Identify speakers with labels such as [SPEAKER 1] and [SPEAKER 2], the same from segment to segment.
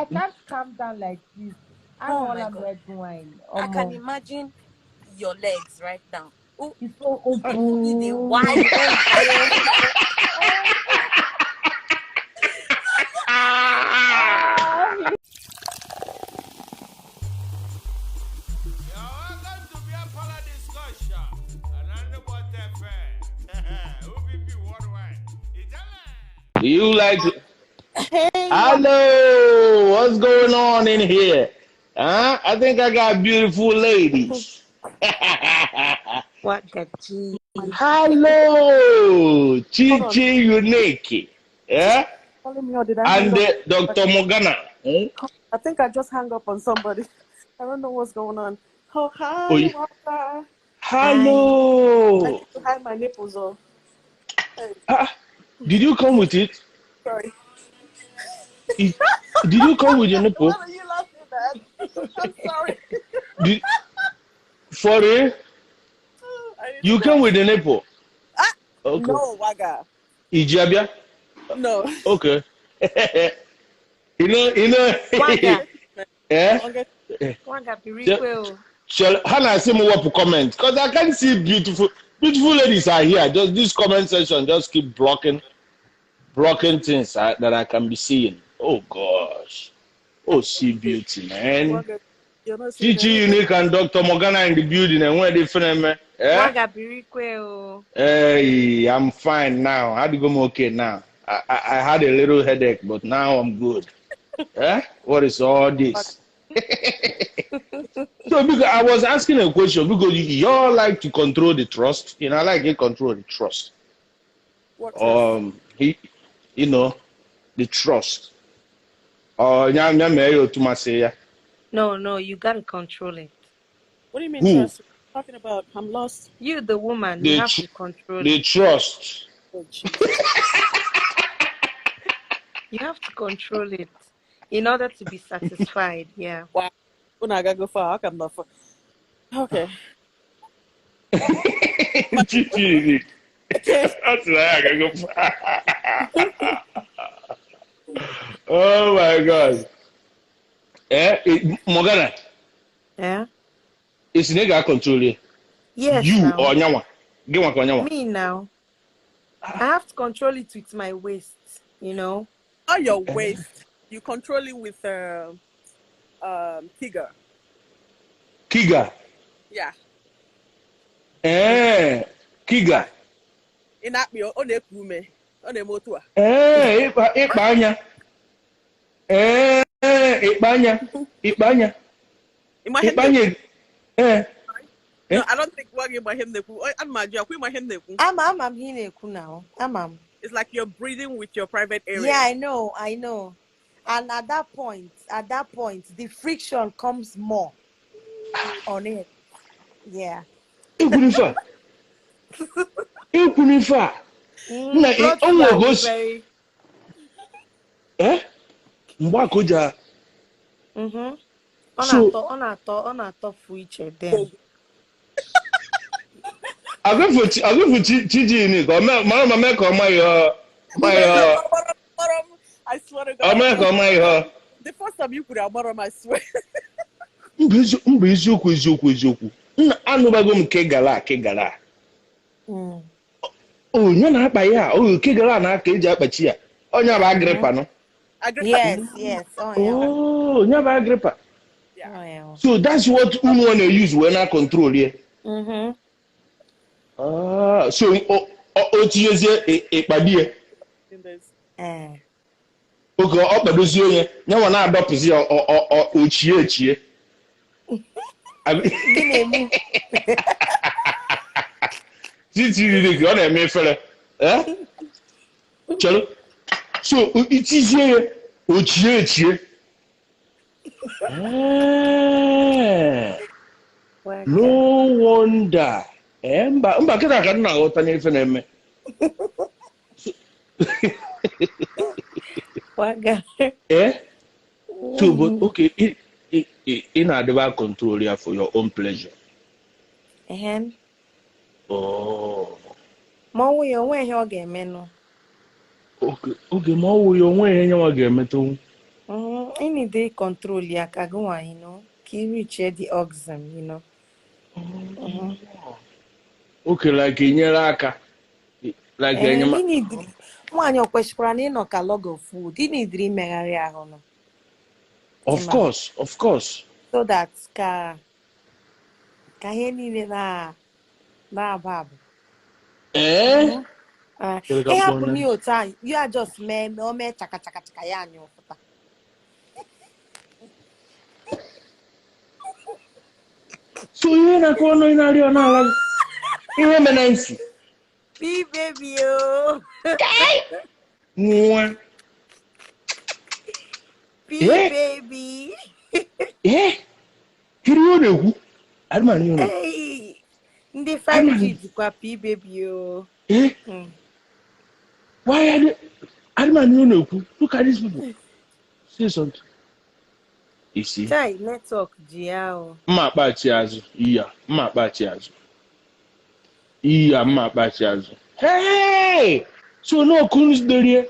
[SPEAKER 1] I can't calm down like this.
[SPEAKER 2] Oh
[SPEAKER 1] Aṅụọla
[SPEAKER 2] my
[SPEAKER 1] m
[SPEAKER 2] God.
[SPEAKER 1] red wine.
[SPEAKER 2] I can
[SPEAKER 1] Omo.
[SPEAKER 2] imagine your legs right now. Oh,
[SPEAKER 1] It's so
[SPEAKER 2] you the
[SPEAKER 1] open.
[SPEAKER 2] wide open.
[SPEAKER 1] Ah,
[SPEAKER 3] You're welcome to Beer Parlor Discussion. And I'm OVP Worldwide. Ijele!
[SPEAKER 4] You like
[SPEAKER 2] Hey,
[SPEAKER 4] hello? What's going on in here? Huh? I think I got beautiful ladies.
[SPEAKER 2] What the G?
[SPEAKER 4] Hello, Chi
[SPEAKER 5] Hold on.
[SPEAKER 4] Chi Unique. Yeah?
[SPEAKER 5] Calling me or did I hang
[SPEAKER 4] And
[SPEAKER 5] up?
[SPEAKER 4] Dr. Morgana. Hmm?
[SPEAKER 5] I think I just hung up on somebody. I don't know what's going on. Oh, hi,
[SPEAKER 4] Oh, yeah.
[SPEAKER 5] Walter.
[SPEAKER 2] Hi.
[SPEAKER 5] I
[SPEAKER 4] Hello.
[SPEAKER 5] need to hide my nipples off. Hey,
[SPEAKER 4] Ah, did you come with it?
[SPEAKER 5] sorry.
[SPEAKER 4] It- Did you come with your nipple?
[SPEAKER 5] What are you laughing at? I'm sorry.
[SPEAKER 4] Did, for real?
[SPEAKER 5] I need to
[SPEAKER 4] You
[SPEAKER 5] go.
[SPEAKER 4] came with the nipple.
[SPEAKER 5] Ah,
[SPEAKER 4] Okay.
[SPEAKER 5] no, Waga.
[SPEAKER 4] Ijabia?
[SPEAKER 5] No.
[SPEAKER 4] Okay. You know.
[SPEAKER 2] Waga.
[SPEAKER 4] Eh?
[SPEAKER 5] Okay.
[SPEAKER 2] Waga birikwe.
[SPEAKER 4] Shall Hannah say more up comment? Because I can't see beautiful ladies are here. Just this comment section just keep blocking things that I can be seeing. Oh gosh. Oh, see beauty, man.
[SPEAKER 5] Waga, you're not seeing
[SPEAKER 4] Chichi
[SPEAKER 5] anything.
[SPEAKER 4] Unique and Dr. Morgana in the building, and where they film eh?
[SPEAKER 2] Waga birikwe.
[SPEAKER 4] Hey, I'm fine now. How do you go okay now? I had a little headache, but now I'm good. Eh? What is all this? So because I was asking a question because y'all like to control the trust, you know, I like to control the trust.
[SPEAKER 5] What trust?
[SPEAKER 4] He, you know, the trust. Nya nya me yo to say ya.
[SPEAKER 2] No, you gotta control it.
[SPEAKER 5] What do you mean
[SPEAKER 4] Who?
[SPEAKER 5] trust? What are you talking about? I'm lost.
[SPEAKER 2] You, the woman, you
[SPEAKER 4] The
[SPEAKER 2] have
[SPEAKER 4] tr-
[SPEAKER 2] to control
[SPEAKER 4] the
[SPEAKER 2] it.
[SPEAKER 4] trust.
[SPEAKER 5] Oh, Jesus.
[SPEAKER 2] You have to control it in order to be satisfied. Yeah.
[SPEAKER 5] Wow. When I gotta go far, I come not far. Okay.
[SPEAKER 4] Chichi Unique.
[SPEAKER 5] Okay.
[SPEAKER 4] That's why I can go. Oh my God. Eh, Morgana,
[SPEAKER 2] Yeah.
[SPEAKER 4] it's nigga control you.
[SPEAKER 2] Yes.
[SPEAKER 4] You
[SPEAKER 2] Now.
[SPEAKER 4] or nyawa. Give one nyawa.
[SPEAKER 2] Me now. I have to control it with my waist, you know.
[SPEAKER 5] On your waist, you control it with Kiga.
[SPEAKER 4] Kiga.
[SPEAKER 5] Yeah.
[SPEAKER 4] Eh, Kiga.
[SPEAKER 5] In that ọ na-eku ume, ọ na-eme otu a.
[SPEAKER 4] Eh, ịkpa anya. Eh, ịkpa anya. Ịkpa anya.
[SPEAKER 5] Ịma ihe m
[SPEAKER 4] Ịkpa
[SPEAKER 5] na-ekwu?
[SPEAKER 4] anya. Eh.
[SPEAKER 5] No, I don't think nwa gị ma ihe m na-ekwu. Ana m ajụ ya, kwa ịma ihe m na-ekwu?
[SPEAKER 2] Ama m ihe ị na-ekwu now. Ama m.
[SPEAKER 5] It's like you're breathing with your private area.
[SPEAKER 2] Yeah, I know. And at that point, the friction comes more on it. Yeah.
[SPEAKER 4] Ekwuru ife a. Ekwuru ife a. Nna,
[SPEAKER 2] Blood
[SPEAKER 4] o nwere
[SPEAKER 2] sugar
[SPEAKER 4] ka o
[SPEAKER 2] is
[SPEAKER 4] si.
[SPEAKER 2] very.
[SPEAKER 4] Eh? Mgbe a ka o ji a.
[SPEAKER 2] Mm-hmm. Ọ
[SPEAKER 4] So,
[SPEAKER 2] na-atọ, ọ na-atọ, ọ na-atọfu iche then.
[SPEAKER 4] agụfụ Chichi Unique, ọ mara ma mee ka ọ ma ihe ọ. Ma ihe ọ.
[SPEAKER 5] I swear to
[SPEAKER 4] Ọ
[SPEAKER 5] God.
[SPEAKER 4] mee ka ọ ma ihe ọ.
[SPEAKER 5] The first time you put it, agbara m, I swear.
[SPEAKER 4] Mba eziokwu. Nna anụbago m ke gara ke gara. Onye na-akpa ya, o ke gara na aka eji akpachi ya. Onye bụ Agrịpa nọ.
[SPEAKER 5] Agrippa.
[SPEAKER 2] Yes. Oh, yeah.
[SPEAKER 4] Oh, onye bụ Agrịpa.
[SPEAKER 5] Yeah.
[SPEAKER 2] Oh, yeah.
[SPEAKER 4] So that's what unu na-use wee na control ya.
[SPEAKER 2] Mm-hmm.
[SPEAKER 4] Ah, so o tinyezie ịkpadi ya.
[SPEAKER 5] In this.
[SPEAKER 2] Eh.
[SPEAKER 4] Oge ọ kpadozie onye, nyanwa na-adọpụzi ya ochie echie.
[SPEAKER 2] Gị na-emu.
[SPEAKER 4] Titi Unique, ọ na-eme efere. Eh? Chere. So itizie ya ochie echie. Eh.
[SPEAKER 2] Waga.
[SPEAKER 4] No wonder. Eh, mba kịta ka m na-aghọta n'ife na-eme.
[SPEAKER 2] Waga.
[SPEAKER 4] Eh? So, but okay, ị na-adịba control ya for your own pleasure.
[SPEAKER 2] Ehem.
[SPEAKER 4] Oh.
[SPEAKER 2] Ma ọnwụ ya onwe ihe ọ ga-emenụ.
[SPEAKER 4] Oge ma ọ wụ ya onwe ihe nyanwa ga-emetenwu.
[SPEAKER 2] You need to control ya ka gị nwa, ka ị reach the orgasm. Mhm.
[SPEAKER 4] Okay, like enyere aka. Like
[SPEAKER 2] Ee,
[SPEAKER 4] enyema.
[SPEAKER 2] ị need nwaanyị ọ kwesịkwara na ịnọ ka log of wood, ị need imegharị ahụ nọ.
[SPEAKER 4] Of
[SPEAKER 2] Ịma.
[SPEAKER 4] course, of course.
[SPEAKER 2] So that ka ihe niile na-aba aba.
[SPEAKER 4] Eh?
[SPEAKER 2] Mhm. Ah,
[SPEAKER 4] Chere ka m
[SPEAKER 2] ịhapụ
[SPEAKER 4] kpọọ
[SPEAKER 2] na otu ahụ, ya just mee o mee chaka chaka chaka ya anya ụfụta.
[SPEAKER 4] So ihe na-akọ ọnụ ị na-arịọ n'ala gị. Ihe mere nsi.
[SPEAKER 2] P baby o.
[SPEAKER 4] Nwa.
[SPEAKER 2] P
[SPEAKER 4] Eh?
[SPEAKER 2] baby.
[SPEAKER 4] Eh? Kedu ihe ọ na-ekwu? Adịmanụ ihe ọ na-ekwu.
[SPEAKER 2] Hey, ndị 5G
[SPEAKER 4] Adịmanụ.
[SPEAKER 2] dịkwa P baby o.
[SPEAKER 4] Eh? Why are they? Adịmanụ ihe ọ na-ekwu. Look at these people. Say something. You see?
[SPEAKER 2] Chai, network ji ya o.
[SPEAKER 4] Mma akpachi azụ. Iya, mma akpachi azụ. Iya, mma akpachi azụ. Hey! So no kuns derie.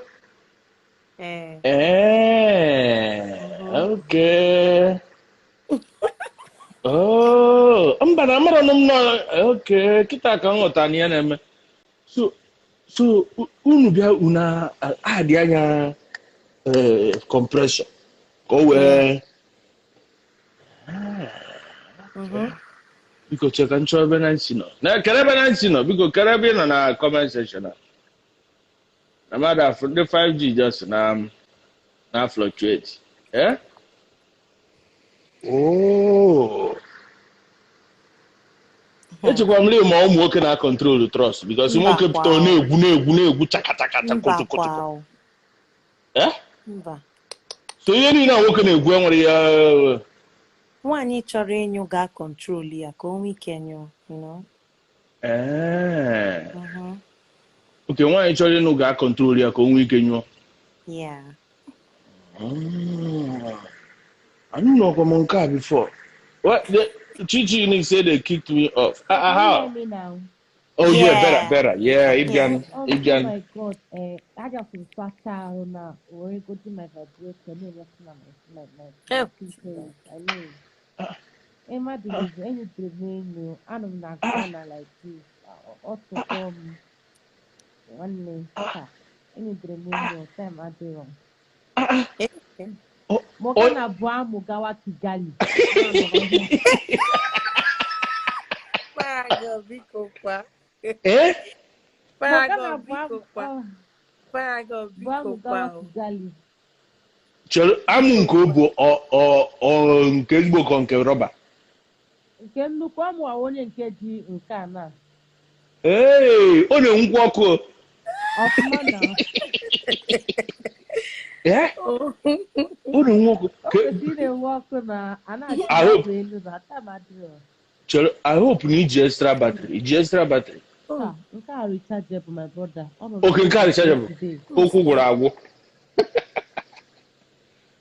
[SPEAKER 2] Eh.
[SPEAKER 4] Eh,
[SPEAKER 2] Mhm.
[SPEAKER 4] okay. Oh, mba na amara m nọ. Okay, kịta ka m ghọtara na ihe na-eme. So unu bịa unu adị anya compression ka o
[SPEAKER 2] Yeah.
[SPEAKER 4] wee
[SPEAKER 2] Mhm.
[SPEAKER 4] Biko chee ka m chọọ ebe Nancy nọ. Na kere ebe Nancy nọ, biko kere ebe ị nọ na comment section a. Na mmadụ afụ ndị 5G just na fluctuate. Eh? Oh. Echekwa m ma ụmụ nwoke na control trust because
[SPEAKER 2] Mba
[SPEAKER 4] nwoke
[SPEAKER 2] kwa
[SPEAKER 4] pụta ọ
[SPEAKER 2] o.
[SPEAKER 4] na-egwu na-egwu na-egwu chaka chaka chaka
[SPEAKER 2] Mba
[SPEAKER 4] kutu kutu.
[SPEAKER 2] kwa o.
[SPEAKER 4] Eh?
[SPEAKER 2] Mba.
[SPEAKER 4] So ihe niile a nwoke na-egwu enwere ya.
[SPEAKER 2] Nwaanyị chọrọ ịnyụ ga control ya ka o nwee ike nyụọ.
[SPEAKER 4] Eh.
[SPEAKER 2] Mhm.
[SPEAKER 4] Okay, nwaanyị chọrọ ịnụ ga control ya ka o nwee ike nyụọ.
[SPEAKER 2] Yeah.
[SPEAKER 4] I don't know m nke a before. What the Chichi Unique said they kicked me off.
[SPEAKER 1] Can you
[SPEAKER 4] How?
[SPEAKER 1] hear me now?
[SPEAKER 4] Oh yeah,
[SPEAKER 2] Yeah.
[SPEAKER 4] better. Yeah,
[SPEAKER 2] Yeah.
[SPEAKER 4] Ibian,
[SPEAKER 1] Oh, oh
[SPEAKER 4] Ibian.
[SPEAKER 1] my God. I just sacha now. Or go to my vibrator. No, that's not my
[SPEAKER 2] Oh.
[SPEAKER 1] clitoris. I mean, Emma did anything. I'm not gonna like this. Also, one name. Anything. Time I do.
[SPEAKER 2] Eh.
[SPEAKER 4] Oh, oh.
[SPEAKER 1] Morgana Bua Mugawa Kigali.
[SPEAKER 2] Paragon biko kwa.
[SPEAKER 4] Eh?
[SPEAKER 1] Morgana
[SPEAKER 2] Paragon
[SPEAKER 1] Bua
[SPEAKER 2] biko kwa. Paragon
[SPEAKER 1] Bua
[SPEAKER 2] biko kwa
[SPEAKER 1] Mugawa
[SPEAKER 2] o.
[SPEAKER 1] Kigali.
[SPEAKER 4] Chere amụ nke o bụ ọ nke ezigbo ka nke rọba.
[SPEAKER 1] Nke nnukwu amụ a onye nke ji nke a na.
[SPEAKER 4] Ee, ọ na-enwukwa ọkụ. O.
[SPEAKER 1] Ọfụma na.
[SPEAKER 4] Eh?
[SPEAKER 2] Oh.
[SPEAKER 4] Ọ na-enwu ọkụ.
[SPEAKER 1] O kwesịrị ị na-enwe ọkụ na a na-achị
[SPEAKER 4] I hope
[SPEAKER 1] ọkụ elu na time adịrọ.
[SPEAKER 4] chere I hope na iji extra battery. Iji extra battery.
[SPEAKER 1] Ah, nke a rechargeable, my brother. Ọ nọ
[SPEAKER 4] Okay, nke a rechargeable.
[SPEAKER 1] yesterday.
[SPEAKER 4] Okwu gwụrụ agwụ.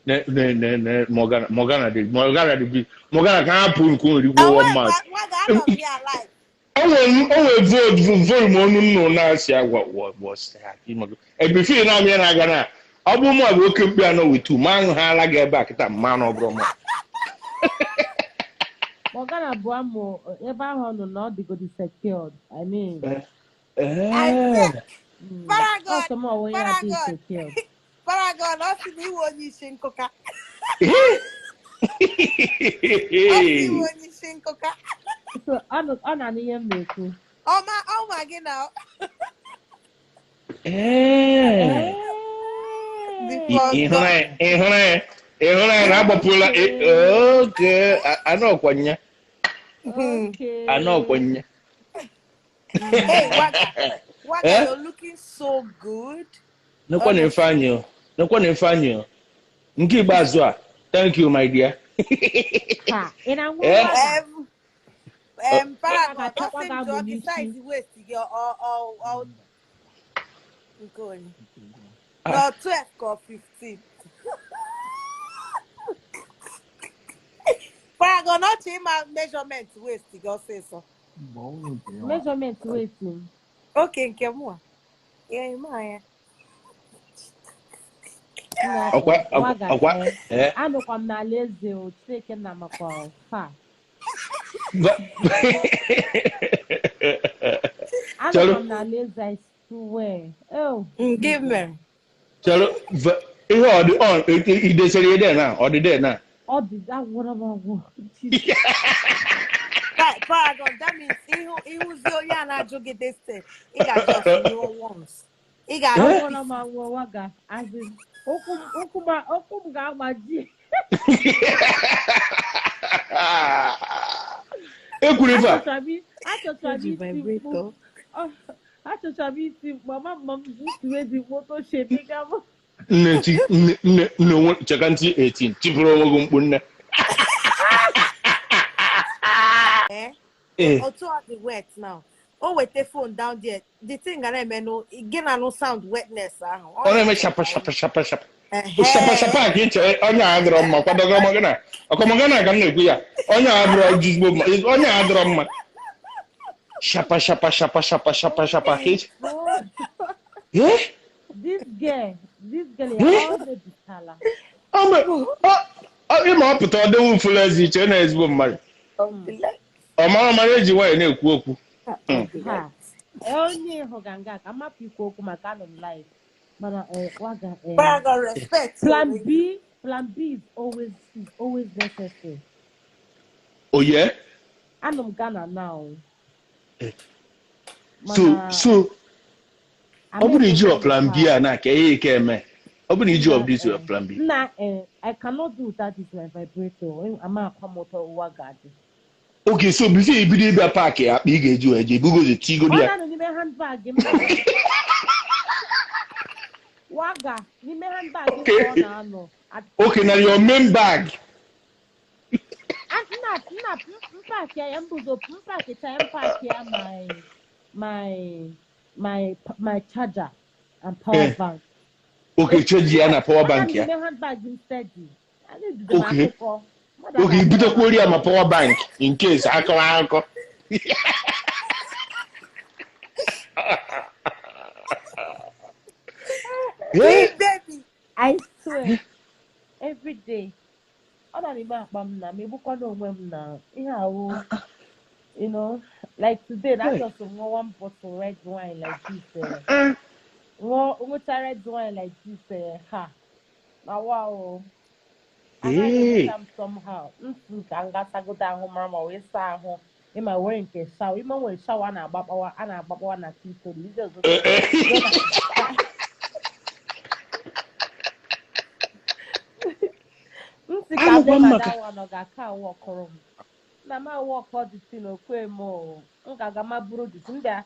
[SPEAKER 4] Ne ne ne ne Morgana Morgana dị Morgana dị bi Morgana ka hapụ nke o nwere igwe
[SPEAKER 2] Oh,
[SPEAKER 4] one mouth.
[SPEAKER 2] waga anọ m ya live.
[SPEAKER 4] O nwere volume ọnụ nnụ na-asị agwa ebe fil na amị na-aga na ọ bụ mụ bụ oke mkpi anọ wetu ma aṅụ ha ala gị ebe a kịta mma na ọ bụrụ mụ.
[SPEAKER 1] Morgana bụ amụ ebe ahụ ọ nọ na ọ dịgodi secured. I mean,
[SPEAKER 2] I said, Paragon,
[SPEAKER 1] ọ sọ m onwe ya adịghị
[SPEAKER 2] Paragon,
[SPEAKER 1] secured.
[SPEAKER 2] Paragon, ọ sị na iwe onye isi nkụka. Ọ sị iwe onye isi nkụka.
[SPEAKER 1] So ọ na-anụ ihe m na-ekwu.
[SPEAKER 2] Ọma ọma gị na
[SPEAKER 4] Ịhụnanya na-agbapụla oke anọkwanye
[SPEAKER 1] Okay.
[SPEAKER 4] anọkwanye.
[SPEAKER 2] Hey, Waga, Waga,
[SPEAKER 4] Eh?
[SPEAKER 2] you're looking so good.
[SPEAKER 4] Nekwa na Ifeanyị o. Nekwa na Ifeanyị o. Nke ikpeazụ a, thank you my dear.
[SPEAKER 1] Ha, ị na-anwụ
[SPEAKER 4] Eh?
[SPEAKER 1] Waga?
[SPEAKER 2] Paragon,
[SPEAKER 1] Waga,
[SPEAKER 2] ọ sị m
[SPEAKER 1] Waga
[SPEAKER 2] jụọ
[SPEAKER 1] bụ
[SPEAKER 2] gị
[SPEAKER 1] n'isi.
[SPEAKER 2] size waist gị ọ nke onye. No, 12 ka ọ 15. Paragon, ọ chọ ịma measurement waist gị ọsịsọ.
[SPEAKER 1] Measurement waist m.
[SPEAKER 2] Okay, nke mụ a. Yeah, ịma ya.
[SPEAKER 1] Na
[SPEAKER 4] Ọkwa
[SPEAKER 1] waga
[SPEAKER 4] ọkwa eh.
[SPEAKER 1] Anọkwa m n'ala eze o Chineke nna makwa ha.
[SPEAKER 4] Chalo.
[SPEAKER 1] Anọkwa m n'ala eze, I swear. Oh.
[SPEAKER 2] Give me.
[SPEAKER 4] Chalo, ihe ọ dị on idesere ihe there na ọ dị there na.
[SPEAKER 1] Ọ dị agwụrụ m agwụ. Jesus.
[SPEAKER 2] Paragon, that means ịhụzi onye a na-ajụ gị this thing, ị ga-just know once. Ị ga-ajụ
[SPEAKER 1] Agwụrụ m agwụ waga. As in, ụkwụ m ga-agbaji.
[SPEAKER 4] Ekwuru ife a.
[SPEAKER 1] Achọchara m
[SPEAKER 2] Eji
[SPEAKER 1] iti mkpu.
[SPEAKER 2] vibrator.
[SPEAKER 1] Achọchara m iti mkpu. Ama mma m ntiwe dị mkpu otu o si emega m.
[SPEAKER 4] Nne ti nne nne nne onwe cheka ntị 18 tipụrụ onwe gị mkpu nne.
[SPEAKER 2] Eh?
[SPEAKER 4] Eh.
[SPEAKER 2] Otu ọ dị wet now. O weta phone down there. The thing ga na-eme nụ, gị na nụ sound wetness ahụ.
[SPEAKER 4] Ọ na-eme shapa shapa shapa shapa. Shapa shapa ka ị chere onye a adịrọ mma kwadogo Morgana. Ọkwa Morgana ka m na-ekwu ya. Onye a adịrọ juzgbo mma. Onye a adịrọ mma. Shapa shapa shapa shapa shapa shapa ka ị chere. Eh?
[SPEAKER 1] This girl
[SPEAKER 4] Eh?
[SPEAKER 1] ya ọ mebichala.
[SPEAKER 4] Ịma ọ pụta ọ dịwa ụfụlụ ezi iche na ezigbo mmadụ. Ọ mara mara eji nwaanyị na-ekwu okwu.
[SPEAKER 1] Ha. Onye hụga nga ka mapụ ikwu okwu maka anọ m live. Mana waga
[SPEAKER 2] Paragon, respect.
[SPEAKER 1] Plan B is always necessary.
[SPEAKER 4] Oh yeah?
[SPEAKER 1] Anọ m Ghana now.
[SPEAKER 4] So ọ bụrụ iji ọ plan B a na ka ihe ike eme. Ọ bụrụ iji ọ this plan B.
[SPEAKER 1] Na I cannot do without this my vibrator. Ama akwa m ụtọ ụwa ga-adị.
[SPEAKER 4] Okay, so before you bido ịbịa paakị akpa ị ga-eji wee jee bugozi tigodi
[SPEAKER 1] Ọ
[SPEAKER 4] ya.
[SPEAKER 1] na-anọ n'ime handbag m. Waga n'ime handbag m ka ọ na-anọ.
[SPEAKER 4] Okay, na your main bag.
[SPEAKER 1] Nna mpaaki ya mbuzo mpaaki ya mpaaki ya my charger and power bank.
[SPEAKER 4] Okay, charge ya na power bank ya.
[SPEAKER 1] N'ime handbag m steady.
[SPEAKER 4] Okay. Okay, ibidokwori ya ma power bank in case akọrọ akọ.
[SPEAKER 2] Baby.
[SPEAKER 1] I swear every day. Ọ na-eme akpa m na m egbukwana onwe m na ihe awụ, you know, like today that just nwa one bottle red wine like this. Nwụcha red wine like this ha na wow. Anaghị m somehow ntu ka m gasagodo ahụ mara ma wee saa ahụ ịma were nke shawa ịma nwere shawa a na-agbakpawa na clitoris iji ọzọ. Ntị ka mmadụ nọ ga-aka awụ ọkọrọ m na m awụ ọkọ dị si na okwe m m ga-aga maburu dị m bịa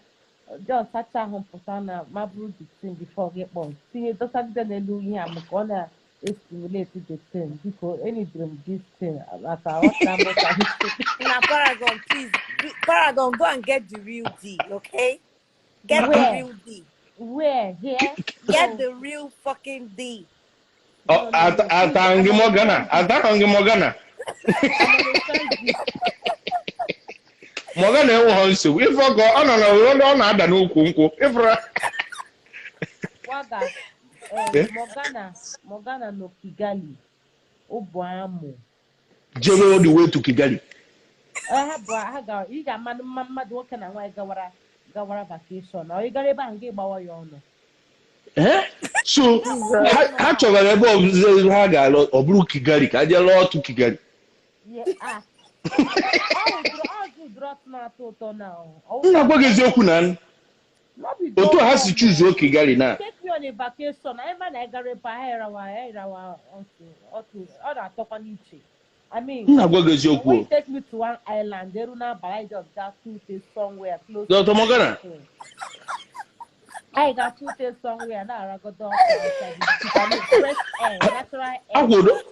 [SPEAKER 1] just sacha ahụ pụta na maburu dị tin before gị kpọọ tinye dọsagide n'elu ihe a maka ọ na-estimulate the thing biko enidiri m this thing maka ọta mụta.
[SPEAKER 2] Na Paragon, please, Paragon, go and get the real D, okay? Get the real D.
[SPEAKER 1] Where? Here?
[SPEAKER 2] Get the real fucking D.
[SPEAKER 4] Atangi Morgana. Atangi Morgana. Morgana enweghị nsogbu. Ife ọgọ ọ nọ na ọ na-ada n'ukwu nkwụ. Ifra.
[SPEAKER 1] Waga. Morgana no Kigali. Obuamu.
[SPEAKER 4] Jere all the way to Kigali.
[SPEAKER 1] Ha bụ ha ga ị ga-ama mmadụ nwoke na nwaanyị gawara vacation. Ọ ị gara ebe ahụ gị gbawa ya ọnụ.
[SPEAKER 4] Eh? So ha chọrọ ebe ọzọ ha ga-alụ ọ bụrụ Kigali ka a jee lụọ otu Kigali. M na-agwa gị eziokwu na otu ha si chuzuo Kigali na.
[SPEAKER 1] Take me on a vacation. Anyị na gara ebe ahụ ọ na-atọkwa n'iche. I mean,
[SPEAKER 4] m na-agwa gị eziokwu.
[SPEAKER 1] Take me to one island, eru n'abalị I just got 2 days somewhere close.
[SPEAKER 4] Dr. Morgana.
[SPEAKER 1] I got 2 days somewhere na aragodo fresh air, natural air.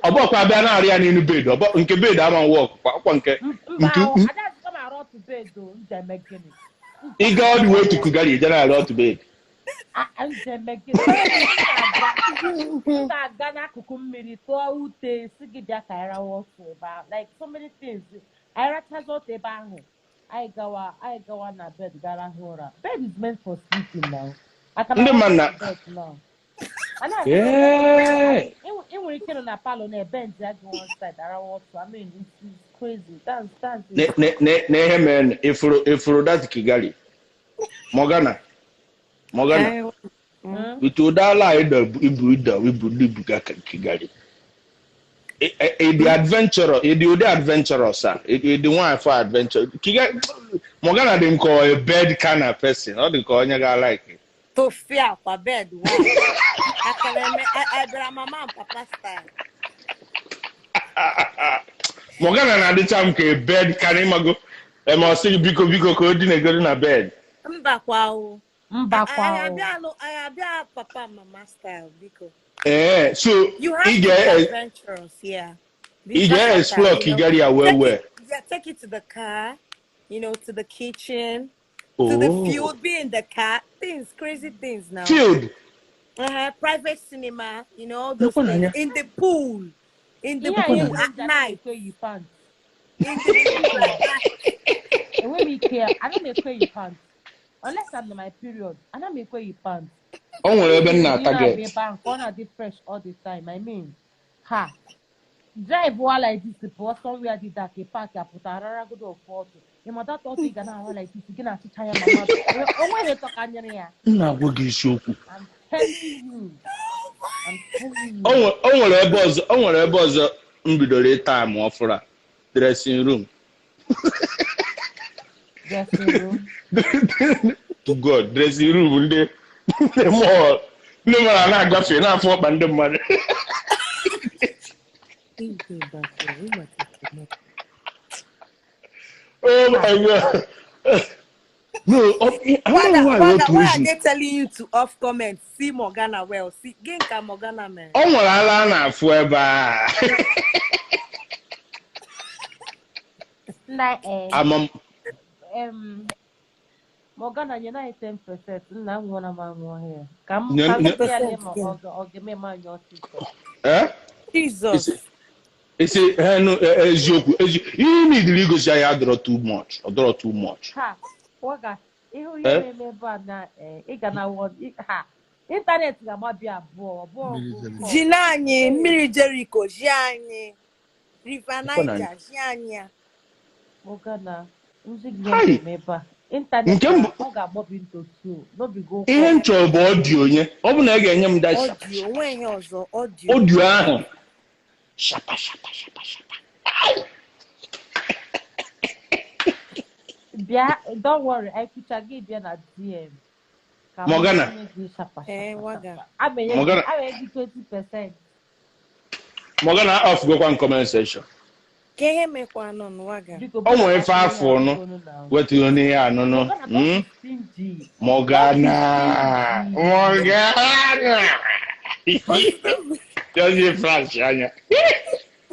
[SPEAKER 4] Ọbọkwa abịa na-arị ya n'elu bed, nke bed ama work kwa nke
[SPEAKER 1] nke
[SPEAKER 4] ị gaa all the way to Kigali je na-arị otu bed.
[SPEAKER 1] M ga-aga n'akụkụ mmiri tụọ ute si gị bịa ka anyị rawa ọsọ ebe ahụ, like so many things. Anyị rachazi ọtọ ebe ahụ, anyị gawa na bed gara hụ ụra. Bed is meant for sleeping now.
[SPEAKER 4] Ndị mmadụ na
[SPEAKER 1] A na-asị
[SPEAKER 4] Yeah.
[SPEAKER 1] ị nwere ike nọ na palọ na ebe ntị agụ one side arawa ọtụ. I mean, it's crazy. That's it.
[SPEAKER 4] Na ihe mere ifuru that Kigali. Morgana. Morgana. With ụdala ịdọ ibu ịdọ ibu ibu ga Kigali. The adventurer, the ụdị adventurous a, the one for adventure. Kigali, Morgana dị nke a bed kind of person. Ọ dị ka onye ga like.
[SPEAKER 2] Tofia akwa bed why? Akara eme I bịara mama and papa style.
[SPEAKER 4] Morgana na-adịcha m ka a bed kind ịmago. Ma ọ sị gị biko biko ka o dinegoro na bed.
[SPEAKER 2] Mbakwa o.
[SPEAKER 1] Mbakwa
[SPEAKER 2] Anyị
[SPEAKER 1] o.
[SPEAKER 2] abịa alụ anyị abịa papa mama style biko.
[SPEAKER 4] So
[SPEAKER 2] You
[SPEAKER 4] ị
[SPEAKER 2] have to be
[SPEAKER 4] ga
[SPEAKER 2] adventurous, yeah. Be
[SPEAKER 4] ị ga-explore
[SPEAKER 2] versatile, you know.
[SPEAKER 4] Kigali a well
[SPEAKER 2] Take
[SPEAKER 4] well.
[SPEAKER 2] it, yeah, take it to the car, you know, to the kitchen, to the
[SPEAKER 4] Oh.
[SPEAKER 2] field, be in the car, things, crazy things now.
[SPEAKER 4] Field.
[SPEAKER 2] Private cinema, you know, all those
[SPEAKER 4] Nekwa
[SPEAKER 2] things.
[SPEAKER 4] n'anya.
[SPEAKER 2] In the pool, in the
[SPEAKER 1] Ihe a
[SPEAKER 2] pool
[SPEAKER 1] ihe
[SPEAKER 2] at
[SPEAKER 1] ndị a
[SPEAKER 2] night,
[SPEAKER 1] na-ekwe yi pants.
[SPEAKER 2] in the pool at night.
[SPEAKER 1] Enwe m ike, ana m ekwe yi pants. Unless I'm on my period, ana m ekwe yi pants.
[SPEAKER 4] O nwere ebe m
[SPEAKER 1] Ị na-abịa
[SPEAKER 4] na-target.
[SPEAKER 1] ebe ahụ ka ọ na-adị fresh all the time. I mean, ha. Drive wa like this pụọ somewhere dị dark, park apụta araragodo ofu ọtụ. Ị ma that ọtụ ị ga na-ahụ like this, gị na-achịcha ya ma mmadụ. O nweghị tọkanyere ya.
[SPEAKER 4] M na-agwa gị isiokwu.
[SPEAKER 1] I'm telling you. I'm telling
[SPEAKER 4] O
[SPEAKER 1] you.
[SPEAKER 4] nwere ebe ọzọ, o nwere ebe ọzọ m bidoro ịta amụ ọfụrụ a. Dressing room.
[SPEAKER 1] Dressing room.
[SPEAKER 4] To God, dressing room ndị ndị mall. Ndị mmadụ na-agafe na-afụ ọkpa ndị mmadụ. Oh my God. No, I don't know why
[SPEAKER 2] Waga,
[SPEAKER 4] otu
[SPEAKER 2] why are
[SPEAKER 4] ozu.
[SPEAKER 2] they telling you to off comment? See Morgana well. See, Genka Morgana man.
[SPEAKER 4] O nwere ala a na-afụ ebe a.
[SPEAKER 1] Na
[SPEAKER 4] Ama m
[SPEAKER 1] Morgana nye na 10%, nna m nwụrụ m anwụ ọhịa. Ka m
[SPEAKER 4] nye
[SPEAKER 1] ka m
[SPEAKER 4] nye
[SPEAKER 1] bịa lee
[SPEAKER 2] 10%
[SPEAKER 1] ma
[SPEAKER 2] yeah.
[SPEAKER 1] ọ ga-eme m anya ọsịsọ.
[SPEAKER 4] eh?
[SPEAKER 2] Jesus.
[SPEAKER 4] Isi eziokwu ezi ihe ị nidiri igosi anyị adọrọ too much, ọ dọrọ too much.
[SPEAKER 1] Ha, waga, ịhụ ihe
[SPEAKER 4] Eh?
[SPEAKER 1] na-eme ebe a na ị ga na ha ịntanetị ga-agbabi abụọ abụọ bụ
[SPEAKER 2] Ji na anyị, mmiri Jericho, ji anyị, River
[SPEAKER 4] Nekwa na
[SPEAKER 2] Niger, ji anyị ya.
[SPEAKER 1] Morgana, nzi gị ihe
[SPEAKER 4] Hai,
[SPEAKER 1] na-eme ebe a. Ịntanetị
[SPEAKER 4] nke mbụ
[SPEAKER 1] ọ ga-agbabi into two, n'obigo
[SPEAKER 4] ihe
[SPEAKER 1] ụkwụ.
[SPEAKER 4] m chọrọ bụ ọdịo onye. Ọ bụ na ị ga-enye m that shapa
[SPEAKER 2] Ọdịo, onwe ihe ọzọ, ọdịo.
[SPEAKER 4] ọdịo ahụ. Shapa shapa shapa shapa.
[SPEAKER 1] Bịa, don't worry, anyị kwucha gị bịa na DM. Ka m
[SPEAKER 4] Morgana.
[SPEAKER 1] nye gị shapa
[SPEAKER 2] Eh,
[SPEAKER 1] shapa
[SPEAKER 2] waga.
[SPEAKER 1] shapa. A ma enye gị
[SPEAKER 4] Morgana.
[SPEAKER 1] a ma enye gị 20%.
[SPEAKER 4] Morgana off gokwa comment section.
[SPEAKER 2] Ka ihe mekwa nọ n'waga.
[SPEAKER 1] Biko
[SPEAKER 4] O nwere ife
[SPEAKER 1] budata ihe
[SPEAKER 4] afọ
[SPEAKER 1] a
[SPEAKER 4] nụ
[SPEAKER 1] biko na.
[SPEAKER 4] wetụrụ n'ihe anụnụ.
[SPEAKER 1] Morgana, don't be stingy. Don't be
[SPEAKER 4] Morgana.
[SPEAKER 1] stingy.
[SPEAKER 4] Morgana. Just a flash anya.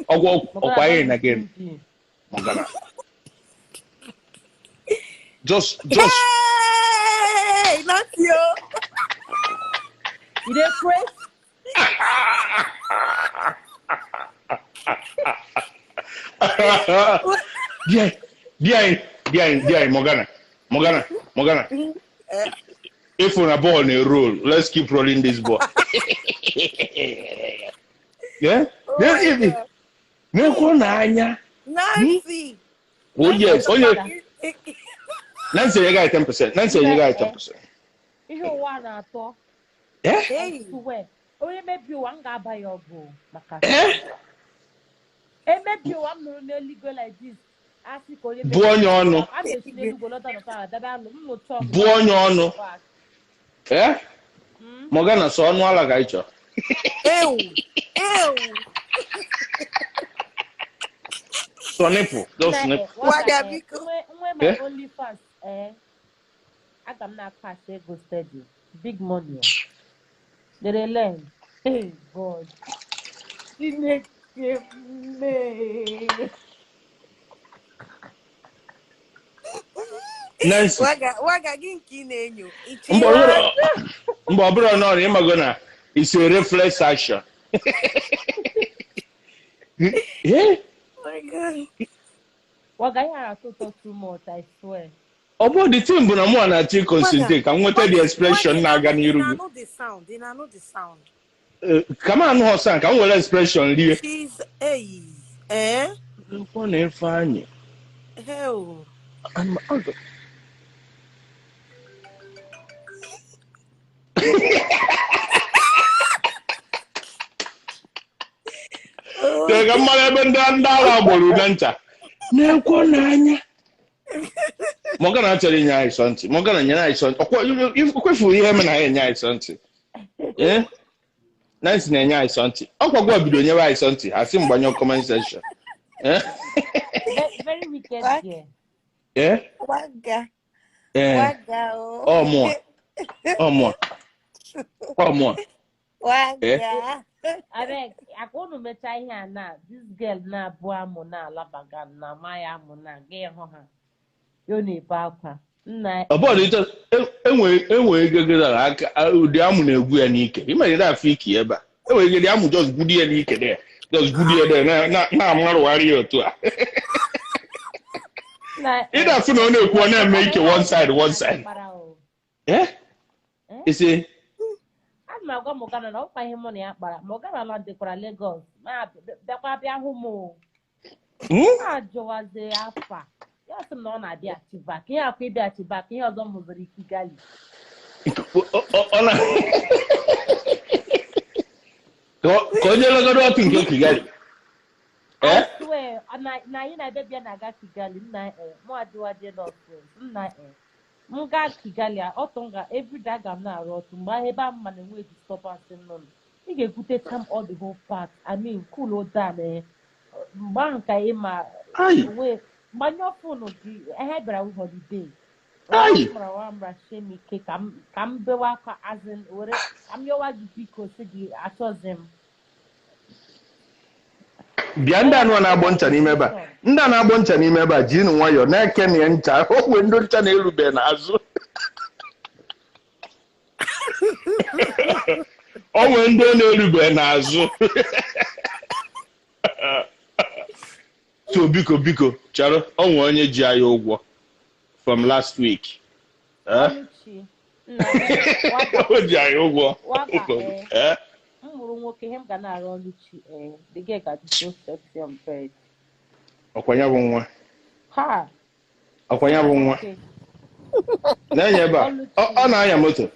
[SPEAKER 4] Ọgwụ
[SPEAKER 1] Morgana,
[SPEAKER 4] ọkwa
[SPEAKER 1] don't
[SPEAKER 4] ihe
[SPEAKER 1] be
[SPEAKER 4] na game.
[SPEAKER 1] stingy.
[SPEAKER 4] Morgana. Just
[SPEAKER 2] Hey, not you.
[SPEAKER 1] You dey pray?
[SPEAKER 4] Di Morgana. Morgana. Morgana. If on a ball na roll, let's keep rolling this ball. Yeah?
[SPEAKER 2] Oh my God.
[SPEAKER 4] Nekwa n'anya.
[SPEAKER 2] Nancy.
[SPEAKER 4] Oh yes. Onye
[SPEAKER 1] Waga,
[SPEAKER 4] Nancy enye gị 10%. Nancy enye gị 10%.
[SPEAKER 1] ihe ụwa na-atọ,
[SPEAKER 4] Eh?
[SPEAKER 1] I
[SPEAKER 2] Hey.
[SPEAKER 1] swear. Onye mebi ụwa m ga-aba ya ọgụ maka
[SPEAKER 4] Eh?
[SPEAKER 1] emebi ụwa m nụrụ n'eluigwe like this. Asị ka onye
[SPEAKER 4] Bụ onye ọnụ.
[SPEAKER 1] a na-esi n'eluigwe lọta n'ụtọ ala debe alụ m nụcha ọgụ
[SPEAKER 4] Bụ onye ọnụ. Eh? Morgana sọ ọnụ ala ka ị chọrọ.
[SPEAKER 2] Ew. Ew.
[SPEAKER 4] Sọ nipple. Just nipple.
[SPEAKER 2] Waga biko.
[SPEAKER 1] Nwe my
[SPEAKER 4] Eh?
[SPEAKER 1] OnlyFans, aga m na-akash ego steady. Big money. They dey learn. Hey God. Chineke mee.
[SPEAKER 4] Nancy.
[SPEAKER 2] Waga, waga gị nke ị na-enyo. Iche
[SPEAKER 4] Mgbe
[SPEAKER 2] ihe
[SPEAKER 4] ọ bụrụ na ọ ịmago na it's a reflex action. Eh?
[SPEAKER 2] Oh my God.
[SPEAKER 1] Waga ihe a na-atọ ụtọ too much, I swear.
[SPEAKER 4] Ọ bụ the thing bụ na mụ na-achọ
[SPEAKER 2] Waga,
[SPEAKER 4] concentrate ka m nweta the
[SPEAKER 2] waga,
[SPEAKER 4] expression
[SPEAKER 2] waga,
[SPEAKER 4] na-aga
[SPEAKER 2] ị
[SPEAKER 4] n'iru gị.
[SPEAKER 2] na-anụ the sound. Ị na-anụ the sound.
[SPEAKER 4] Ka m anụ ọsọ ka m were expression rie.
[SPEAKER 2] She's hey, eh?
[SPEAKER 4] Nekwa na Ifeanyị.
[SPEAKER 2] Hell.
[SPEAKER 4] Tee ka mmadụ ebe ndị agha gboro na ncha. Nekwa n'anya. Morgana achọrọ inye anyị sọntị. Morgana nyere anyị sọntị. Ọkwa ihe mere na anyị enye anyị sọntị. Eh? Nancy na-enye anyị sọntị. Ọkwa gwa bido nyewe anyị sọntị. Asị m gbanyụọ comment section. Eh?
[SPEAKER 1] Very wicked girl.
[SPEAKER 4] Eh?
[SPEAKER 2] Waga.
[SPEAKER 4] Eh.
[SPEAKER 2] Waga. Oh.
[SPEAKER 4] Ọ mụa. Ọ mụa.
[SPEAKER 2] Waga.
[SPEAKER 1] Abeg, akwa unu mechaa ihe a na this girl na-abụ amụ na alabaga na ma ya amụ na ga ịhụ ha. Yo na-ebe akwa. Nna
[SPEAKER 4] Ọ bụrụ na enwere ego gị aka ụdị amụ na-egwu ya n'ike. Ị mere afọ ike ebe a. Enwere ike dị amụ just gwudi ya n'ike there. Just gwudi ya there na-amarụgharị ya otu a. Ị na-afụ na ọ na-ekwu ọ na-eme ike one side one side. Eh? Isi
[SPEAKER 1] Ana m agwa Morgana na ọkwa ihe mụ na ya kpara. Morgana na dịkwara Lagos. Ma bịakwa bịa hụ m o. Ma jụwazie afa. Ya sị m na ọ na-abịaghachi back. Ihe akwa ịbịaghachi back, ihe ọzọ m hụziri Kigali.
[SPEAKER 4] Ka onye legodo ọtụ nke Kigali.
[SPEAKER 1] I swear, na anyị na-abịa na-aga Kigali, nna mụ adịwaje nọsens, nna m gaa Kigali, ọtụ m ga everyday aga m na-arụ ọtụ mgbe ahụ ebe ahụ ma na-enwe disturbance nọ nụ. Ị ga-ekwutecha m all the whole part. I mean, cool down mgbe ahụ ka ị ma onwe gbanyụọ fonu gị ihe bịara wụ holiday. Mara m ike ka m bewe akwa azin were ka m yọwa gị biko sị gị achọzi m.
[SPEAKER 4] Bịa ndị anụ na-agbọ ncha n'ime ebe a. Ndị a na-agbọ ncha n'ime ebe a jiri nwayọọ na-eke na ncha ogwe ndị ncha na-erube n'azụ. Onwe ndị ọ na-erube n'azụ. So biko biko chọrọ onwe onye ji anyị ụgwọ from last week. O ji anyị ụgwọ.
[SPEAKER 1] M mụrụ nwoke ihe m ga na-arụ Oluchi the girl ga dị so sexy on bed.
[SPEAKER 4] Ọkwa ya bụ nwa.
[SPEAKER 1] Ha.
[SPEAKER 4] Ọkwa ya bụ nwa. Na-enye ebe a. Ọ na-anya moto.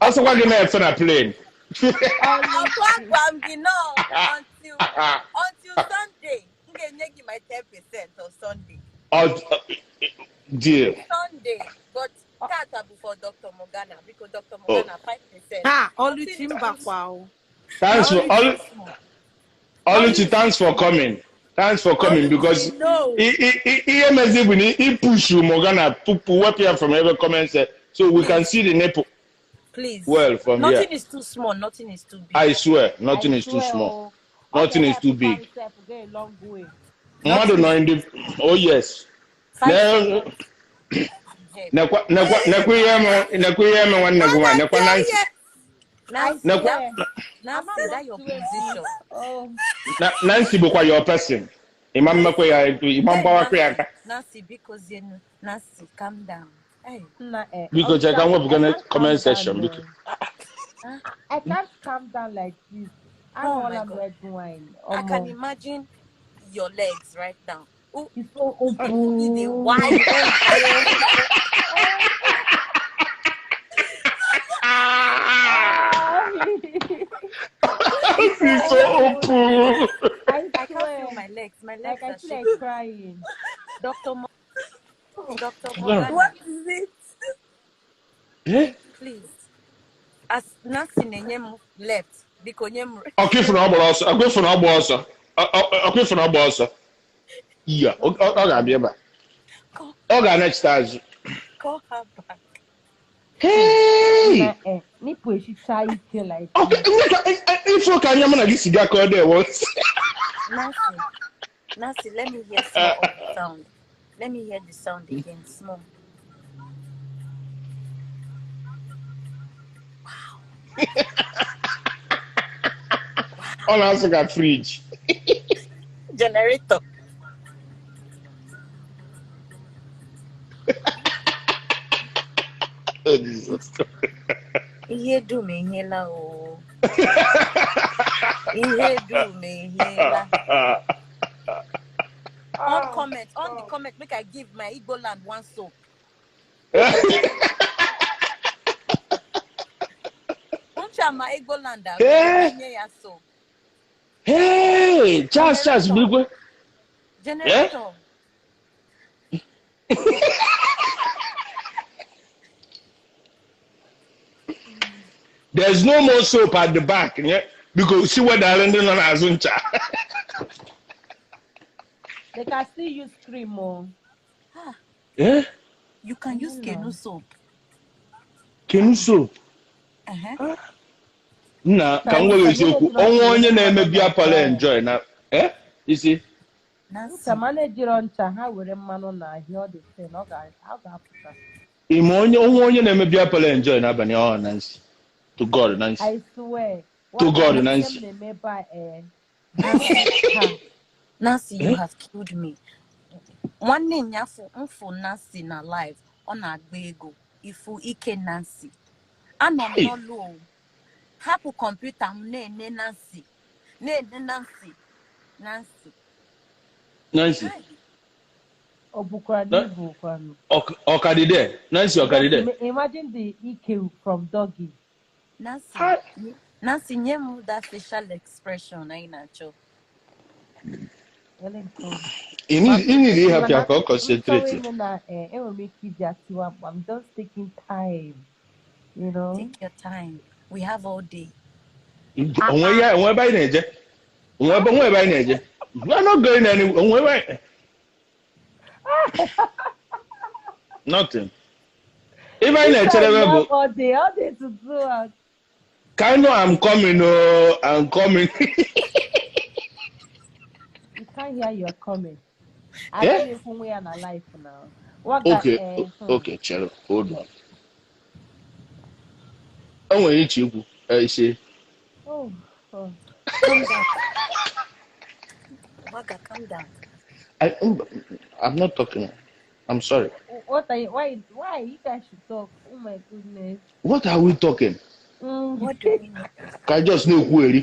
[SPEAKER 4] Ọ sịkwa gị na-efe na plane.
[SPEAKER 2] Ọkwa gwa m gị nọ until Sunday. M ga-enye gị my 10% on Sunday.
[SPEAKER 4] Deal.
[SPEAKER 2] Sunday, but tata bụ for Dr. Morgana because Dr. Morgana 5%.
[SPEAKER 5] Ha, Oluchi mbakwa o.
[SPEAKER 4] Thanks for Oluchi, thanks for coming. Thanks for coming because he push you Morgana wep here from every comment set so we can see the nipple.
[SPEAKER 2] Please.
[SPEAKER 4] Well, from
[SPEAKER 2] nothing
[SPEAKER 4] here.
[SPEAKER 2] Is too small, nothing is too big.
[SPEAKER 4] I swear, nothing is too small. Nothing is too big. Oh yes.
[SPEAKER 2] Nancy, that your position.
[SPEAKER 4] Nancy bụkwa your person.
[SPEAKER 2] Nancy, because you Nancy, calm down. Hey.
[SPEAKER 4] Because I can't work comment section.
[SPEAKER 1] I can't calm down like this. I
[SPEAKER 2] Oh
[SPEAKER 1] want
[SPEAKER 2] my
[SPEAKER 1] a
[SPEAKER 2] God.
[SPEAKER 1] red wine.
[SPEAKER 2] I can imagine your legs right now. Oh,
[SPEAKER 1] it's so open.
[SPEAKER 2] The wide open.
[SPEAKER 4] It's so open.
[SPEAKER 2] I can't feel my legs. My legs
[SPEAKER 1] like I
[SPEAKER 2] are
[SPEAKER 1] feel
[SPEAKER 2] shaking.
[SPEAKER 1] like crying.
[SPEAKER 2] Dr. Morgana.
[SPEAKER 5] What is it?
[SPEAKER 4] Eh?
[SPEAKER 2] Please. As Nancy nenye left, because nyem.
[SPEAKER 4] Okay, for now, also. Okay, for now, also. Okay, for now, also. Yeah. Okay, okay, next time.
[SPEAKER 2] Call her back.
[SPEAKER 4] Hey!
[SPEAKER 1] Okay,
[SPEAKER 4] if you can, I'm gonna get call there once.
[SPEAKER 2] Nancy, let me hear some of the sound. Let me hear the sound again, small. Wow.
[SPEAKER 4] All I also got fridge.
[SPEAKER 2] Generator.
[SPEAKER 4] Oh, Jesus.
[SPEAKER 2] Ihe dum enyela o. Ihe dum ehela. On comment, on the comment, make I give my Igbo land one soap. Uncha my Igbo land ya soap.
[SPEAKER 4] Hey, Charles, Bigwe.
[SPEAKER 2] Generator.
[SPEAKER 4] Yeah? There's no more soap at the back, yeah? Because see what they're landing on Azuncha.
[SPEAKER 1] They can still use cream more.
[SPEAKER 4] Yeah?
[SPEAKER 2] You can use canoe soap.
[SPEAKER 4] Canoe soap?
[SPEAKER 2] Uh-huh.
[SPEAKER 4] Nah, can we use onye na-eme beer parlor enjoy na? Eh? You see?
[SPEAKER 2] Nancy.
[SPEAKER 4] Onye na-eme beer parlor enjoy na abalị ọ Nancy. To God, Nancy.
[SPEAKER 1] I swear.
[SPEAKER 4] To God, Nancy.
[SPEAKER 2] Nancy, you have killed me. One name mfu Nancy na live on agba ego. Ifu ike Nancy. Anọ m n'ọlụ. Hapụ kọmputa m na-ene Nancy. Na-ene Nancy. Nancy.
[SPEAKER 4] Nancy. Ọkadide. Nancy Ọkadide.
[SPEAKER 1] Imagine the EQ from Doggy.
[SPEAKER 2] Nancy. Nancy, nye m that facial expression anyị na-achọ.
[SPEAKER 4] You need to help your concentrate.
[SPEAKER 1] I'm just taking time, you know.
[SPEAKER 2] Take your time. We have all day.
[SPEAKER 4] We are not going anywhere. Nothing. If I
[SPEAKER 1] have all day to do.
[SPEAKER 4] Kind of, I'm coming. Oh, I'm coming.
[SPEAKER 1] You can't hear you're coming. I don't know we are alive now. What
[SPEAKER 4] okay, okay, Chelo, hold on. I'm going to you. I say.
[SPEAKER 1] Oh, oh.
[SPEAKER 2] Calm down. Waga, calm down.
[SPEAKER 4] I'm not talking. I'm sorry.
[SPEAKER 1] What are you? Why? Why you guys should talk? Oh my goodness.
[SPEAKER 4] What are we talking?
[SPEAKER 2] What do we know?
[SPEAKER 4] I just know who.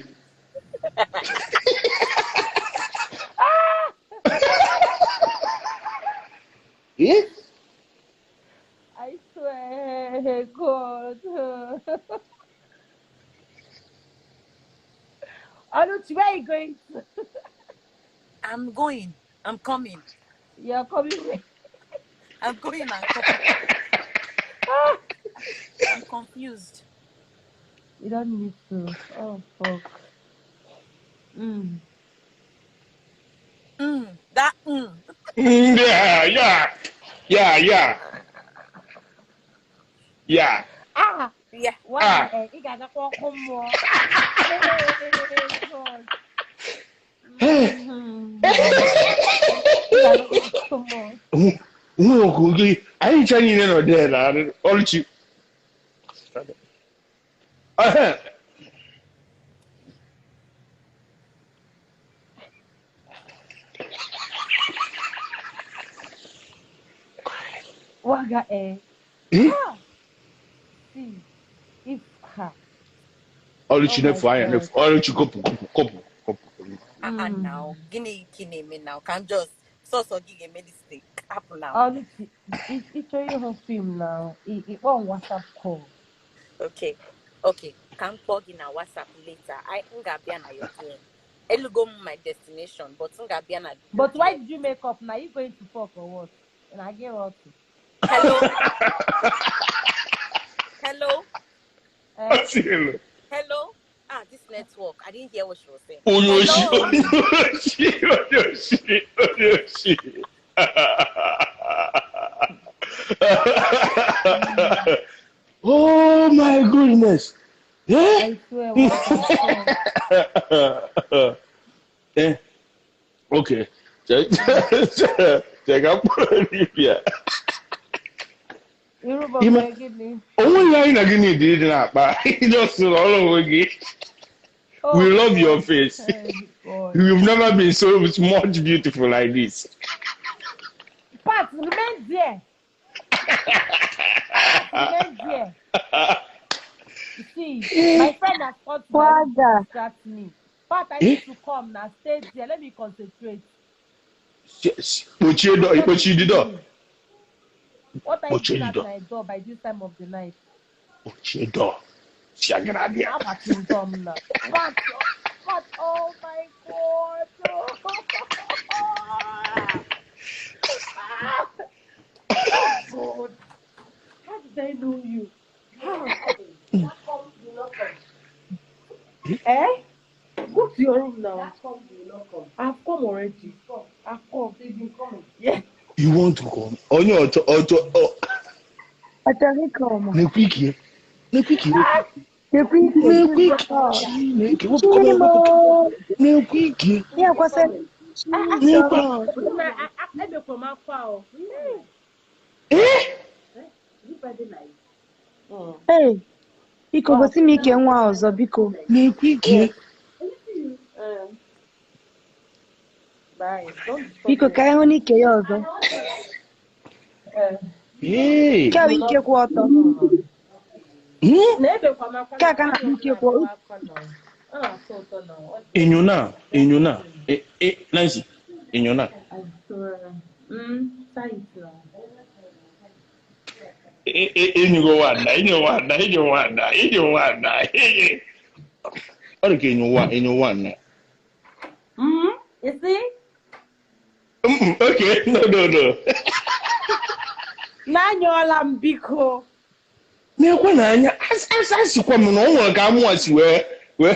[SPEAKER 4] Yeah?
[SPEAKER 1] I swear, God. Oluchi, where are you going to?
[SPEAKER 2] I'm going. I'm coming.
[SPEAKER 1] You're coming.
[SPEAKER 2] I'm going. I'm coming. I'm confused.
[SPEAKER 1] You don't need to. Oh, fuck. Mm.
[SPEAKER 2] Mm. That. Mm.
[SPEAKER 4] Yeah. Yeah.
[SPEAKER 1] Ah.
[SPEAKER 2] Yeah.
[SPEAKER 1] Why? You got to more.
[SPEAKER 4] I ain't trying to know there. Oluchi.
[SPEAKER 1] Waga eh. See, if her.
[SPEAKER 4] Oluchi ne fire, Oluchi kopu.
[SPEAKER 2] Now, gini kini me now. Can just so give me this thing happen now.
[SPEAKER 1] Oluchi, it's your film now. It won't WhatsApp call.
[SPEAKER 2] Okay. Can plug in our WhatsApp later. I nga na your phone. Go my destination, but nga na.
[SPEAKER 1] But why did you make up now? You going to fuck or what? And I get what?
[SPEAKER 2] Hello. Hello. Hello. Ah, this network. I didn't hear what she was saying.
[SPEAKER 4] Oyoshi. Oh my goodness. Yeah.
[SPEAKER 1] I swear.
[SPEAKER 4] Eh. Okay. Check up. We love your face. You've never been so much beautiful like this.
[SPEAKER 1] Pat, remain there. Remain there. You see, my friend has come to my room to
[SPEAKER 6] Waga.
[SPEAKER 1] distract me. But I
[SPEAKER 4] Eh?
[SPEAKER 1] need to come now. Stay there. Let me concentrate.
[SPEAKER 4] Kpochie door,
[SPEAKER 1] What is
[SPEAKER 4] kpochie the door.
[SPEAKER 1] doing? What are you
[SPEAKER 4] Kpochie
[SPEAKER 1] doing
[SPEAKER 4] the
[SPEAKER 1] at
[SPEAKER 4] door.
[SPEAKER 1] my door by this time of the night?
[SPEAKER 4] Kpochie door. Si agara abịa.
[SPEAKER 1] How about you dumb now? But, but oh my God. Oh God. How did I know you? How? Eh? Go to your room now. I've come already. I've come. Yeah.
[SPEAKER 4] You want to come? Onye ọchọ ọchọ ọ
[SPEAKER 6] Achọrọ ịkọ
[SPEAKER 4] na-ekwe ike. Na-ekwe ike.
[SPEAKER 6] na-ekwe ike.
[SPEAKER 4] Na-ekwe ike.
[SPEAKER 6] Ọ,
[SPEAKER 4] Chineke wepụ kọmọ
[SPEAKER 6] Chimo.
[SPEAKER 4] wepụ. Na-ekwe ike.
[SPEAKER 6] Ya kwasị
[SPEAKER 4] Na-ekwe.
[SPEAKER 6] Jesus.
[SPEAKER 1] Na ebekwa m akwa o.
[SPEAKER 4] Eh?
[SPEAKER 1] Mm.
[SPEAKER 6] Ee, biko gosi m ike nwa ọzọ biko.
[SPEAKER 4] Na-ekwe ike.
[SPEAKER 1] Yes. Bye. Don't disturb
[SPEAKER 6] Biko
[SPEAKER 1] me.
[SPEAKER 6] ka anyị hụ n'ike ya ọzọ.
[SPEAKER 4] Ee.
[SPEAKER 6] Nke a bụ ike kwụ ọtọ.
[SPEAKER 4] Hmm?
[SPEAKER 1] Na ebekwa m akwa
[SPEAKER 6] Nke
[SPEAKER 1] na
[SPEAKER 6] a ka na-akpọ
[SPEAKER 1] anụ
[SPEAKER 6] ike kwụ
[SPEAKER 1] na-atọ akwa na ọ na-atọ ụtọ na ọ dị
[SPEAKER 4] Enyo na, enyo na. Eh, eh, Nancy, enyo na.
[SPEAKER 1] I swear. Mm, try it now.
[SPEAKER 4] Eh, eh, enyo nwanna, enyo nwanna, enyo nwanna, enyo nwanna. Ọ dị ka enyo nwa, enyo nwanna.
[SPEAKER 1] Mm, you see?
[SPEAKER 4] Okay, no, no, no.
[SPEAKER 1] Na-anyụọla m biko.
[SPEAKER 4] Na-ekwe n'anya, asịkwa m na ọ nwere ka amụwa si wee wee.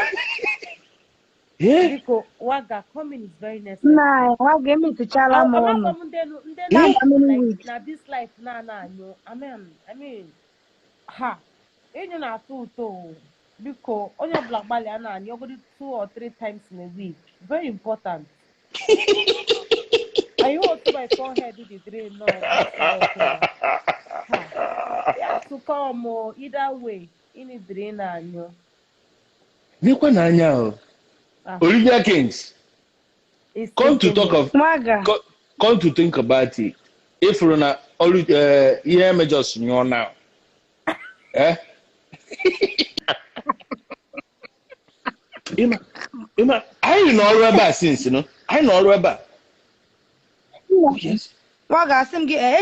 [SPEAKER 4] Eh?
[SPEAKER 1] Biko, waga, coming is very necessary.
[SPEAKER 6] Nna anyị, nwa ga-emetụchala m ọnụ.
[SPEAKER 1] Amakwa m ndị ndị
[SPEAKER 6] Na
[SPEAKER 1] na
[SPEAKER 6] how many
[SPEAKER 1] like
[SPEAKER 6] weeks?
[SPEAKER 1] na this life na na anyụ. I mean, ha, ịnyụ na-atọ ụtọ o. Biko, onye ọbụla gbalịa na-anyụ ọgọdị 2 or 3 times in a week. Very important. I hold to my forehead with the drain now. Ha. You have to come o. Either way, ị need drain anyụ.
[SPEAKER 4] Na-ekwe n'anya o.
[SPEAKER 1] Ah,
[SPEAKER 4] Olivia Kings,
[SPEAKER 1] it's
[SPEAKER 4] come to
[SPEAKER 1] taking
[SPEAKER 4] talk
[SPEAKER 1] me.
[SPEAKER 4] of
[SPEAKER 6] Nwaga.
[SPEAKER 4] come to think about it, ifuru na ọrụ ihe emejọs nyụọ now. Eh? Ịma, ịma, anyị nọ ọrụ ebe a since, no? Anyị nọ ọrụ ebe a. Oh, yes.
[SPEAKER 6] Nwa ga-asị m gị, "Eh,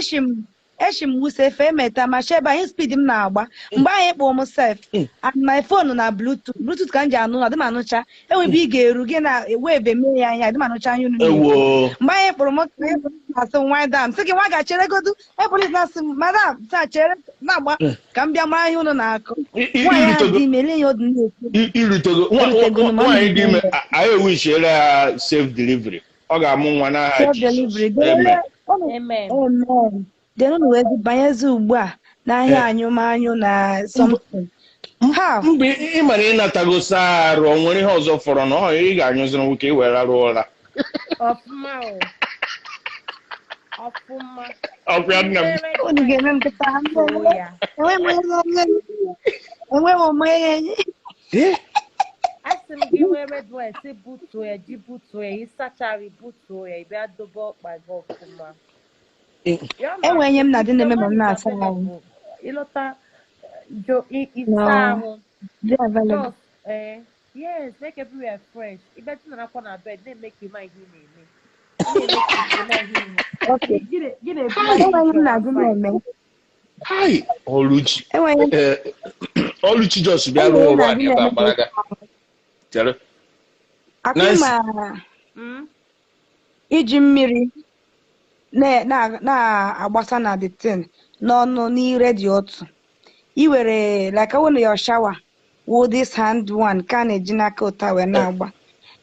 [SPEAKER 6] eshi m wuse efe emeta ma chebe anyị speed m na-agba mgbe anyị kpọọ m sef and my phone na bluetooth bluetooth ka m ji anụ adị m anụcha enwe ebe ị ga-eru gị na wave eme ya anya adị m anụcha anya unu na-ekwu
[SPEAKER 4] Ewo.
[SPEAKER 6] mgbe anyị kpọrọ m ka anyị na-asị m madam sị gị nwa ga-chere godu epolis na-asị m madam taa chere na-agba ka m bịa mara ihe unu na-akọ nwaanyị ahụ
[SPEAKER 4] Irutego
[SPEAKER 6] dị ime ele ya ọdụ na-ekwu
[SPEAKER 4] irutego
[SPEAKER 6] erutego m
[SPEAKER 4] nwaanyị dị ime
[SPEAKER 6] ama
[SPEAKER 4] anyị ewishiela ya safe delivery. Ọ ga-amụ nwa n'aha
[SPEAKER 6] self
[SPEAKER 4] Jizọs.
[SPEAKER 6] delivery
[SPEAKER 4] Amen.
[SPEAKER 1] Amen.
[SPEAKER 6] amen then unu wee banyezi ugbu a n'ahịa
[SPEAKER 4] Eh.
[SPEAKER 6] anyụmanyụ na something how
[SPEAKER 4] Mgbe ị mara ịnatago saa arụ, o nwere ihe ọzọ fọrọ na ọ ị ga-anyụziri nwoke i were rarụ ụra.
[SPEAKER 1] Ọfụma o. Ọfụma.
[SPEAKER 4] Ọkwa nna m.
[SPEAKER 1] Red
[SPEAKER 6] unu
[SPEAKER 1] wine
[SPEAKER 6] ga-eme m nkịta
[SPEAKER 1] too ya.
[SPEAKER 6] enwe m enwe m onwe
[SPEAKER 4] Eh?
[SPEAKER 1] Asị m gị nwee red wine sị butuo ya, ji butuo ya, ịsachara butuo ya, ị bịa dobe ọkpa gị ọfụma. Ya na
[SPEAKER 6] enwe ihe m
[SPEAKER 1] if
[SPEAKER 6] na-adị
[SPEAKER 1] your
[SPEAKER 6] na-eme ma
[SPEAKER 1] man
[SPEAKER 6] m
[SPEAKER 1] is
[SPEAKER 6] na-asa ahụ
[SPEAKER 1] available, ịlọta jo ịsa
[SPEAKER 6] no
[SPEAKER 1] ahụ
[SPEAKER 6] dị available
[SPEAKER 1] just yes, make everywhere fresh. Ị bịa tinakwa na bed na-eme ka ịma ihe ị na-eme. Ị na-eme ka ịma ihe ị na-eme.
[SPEAKER 6] okay
[SPEAKER 1] Gị na-ebugharị
[SPEAKER 6] enwe ihe
[SPEAKER 1] ije
[SPEAKER 6] m na-adị
[SPEAKER 1] one side.
[SPEAKER 6] na-eme
[SPEAKER 4] Hai, Oluchi.
[SPEAKER 6] enwe ihe
[SPEAKER 4] Eh, Oluchi just bịa
[SPEAKER 6] enwe
[SPEAKER 4] rụọ
[SPEAKER 6] ihe m
[SPEAKER 4] ọrụ a
[SPEAKER 6] na-adị
[SPEAKER 4] ebe a
[SPEAKER 6] na-eme ka
[SPEAKER 4] gbalaga. Chere.
[SPEAKER 6] akụ
[SPEAKER 4] Nancy.
[SPEAKER 6] ma
[SPEAKER 1] Mm?
[SPEAKER 6] iji mmiri na-agbasa na the tin n'ọnụ n'ire dị otu i were like when your shower wo this hand one ka a na-eji n'aka ụta wee na-agba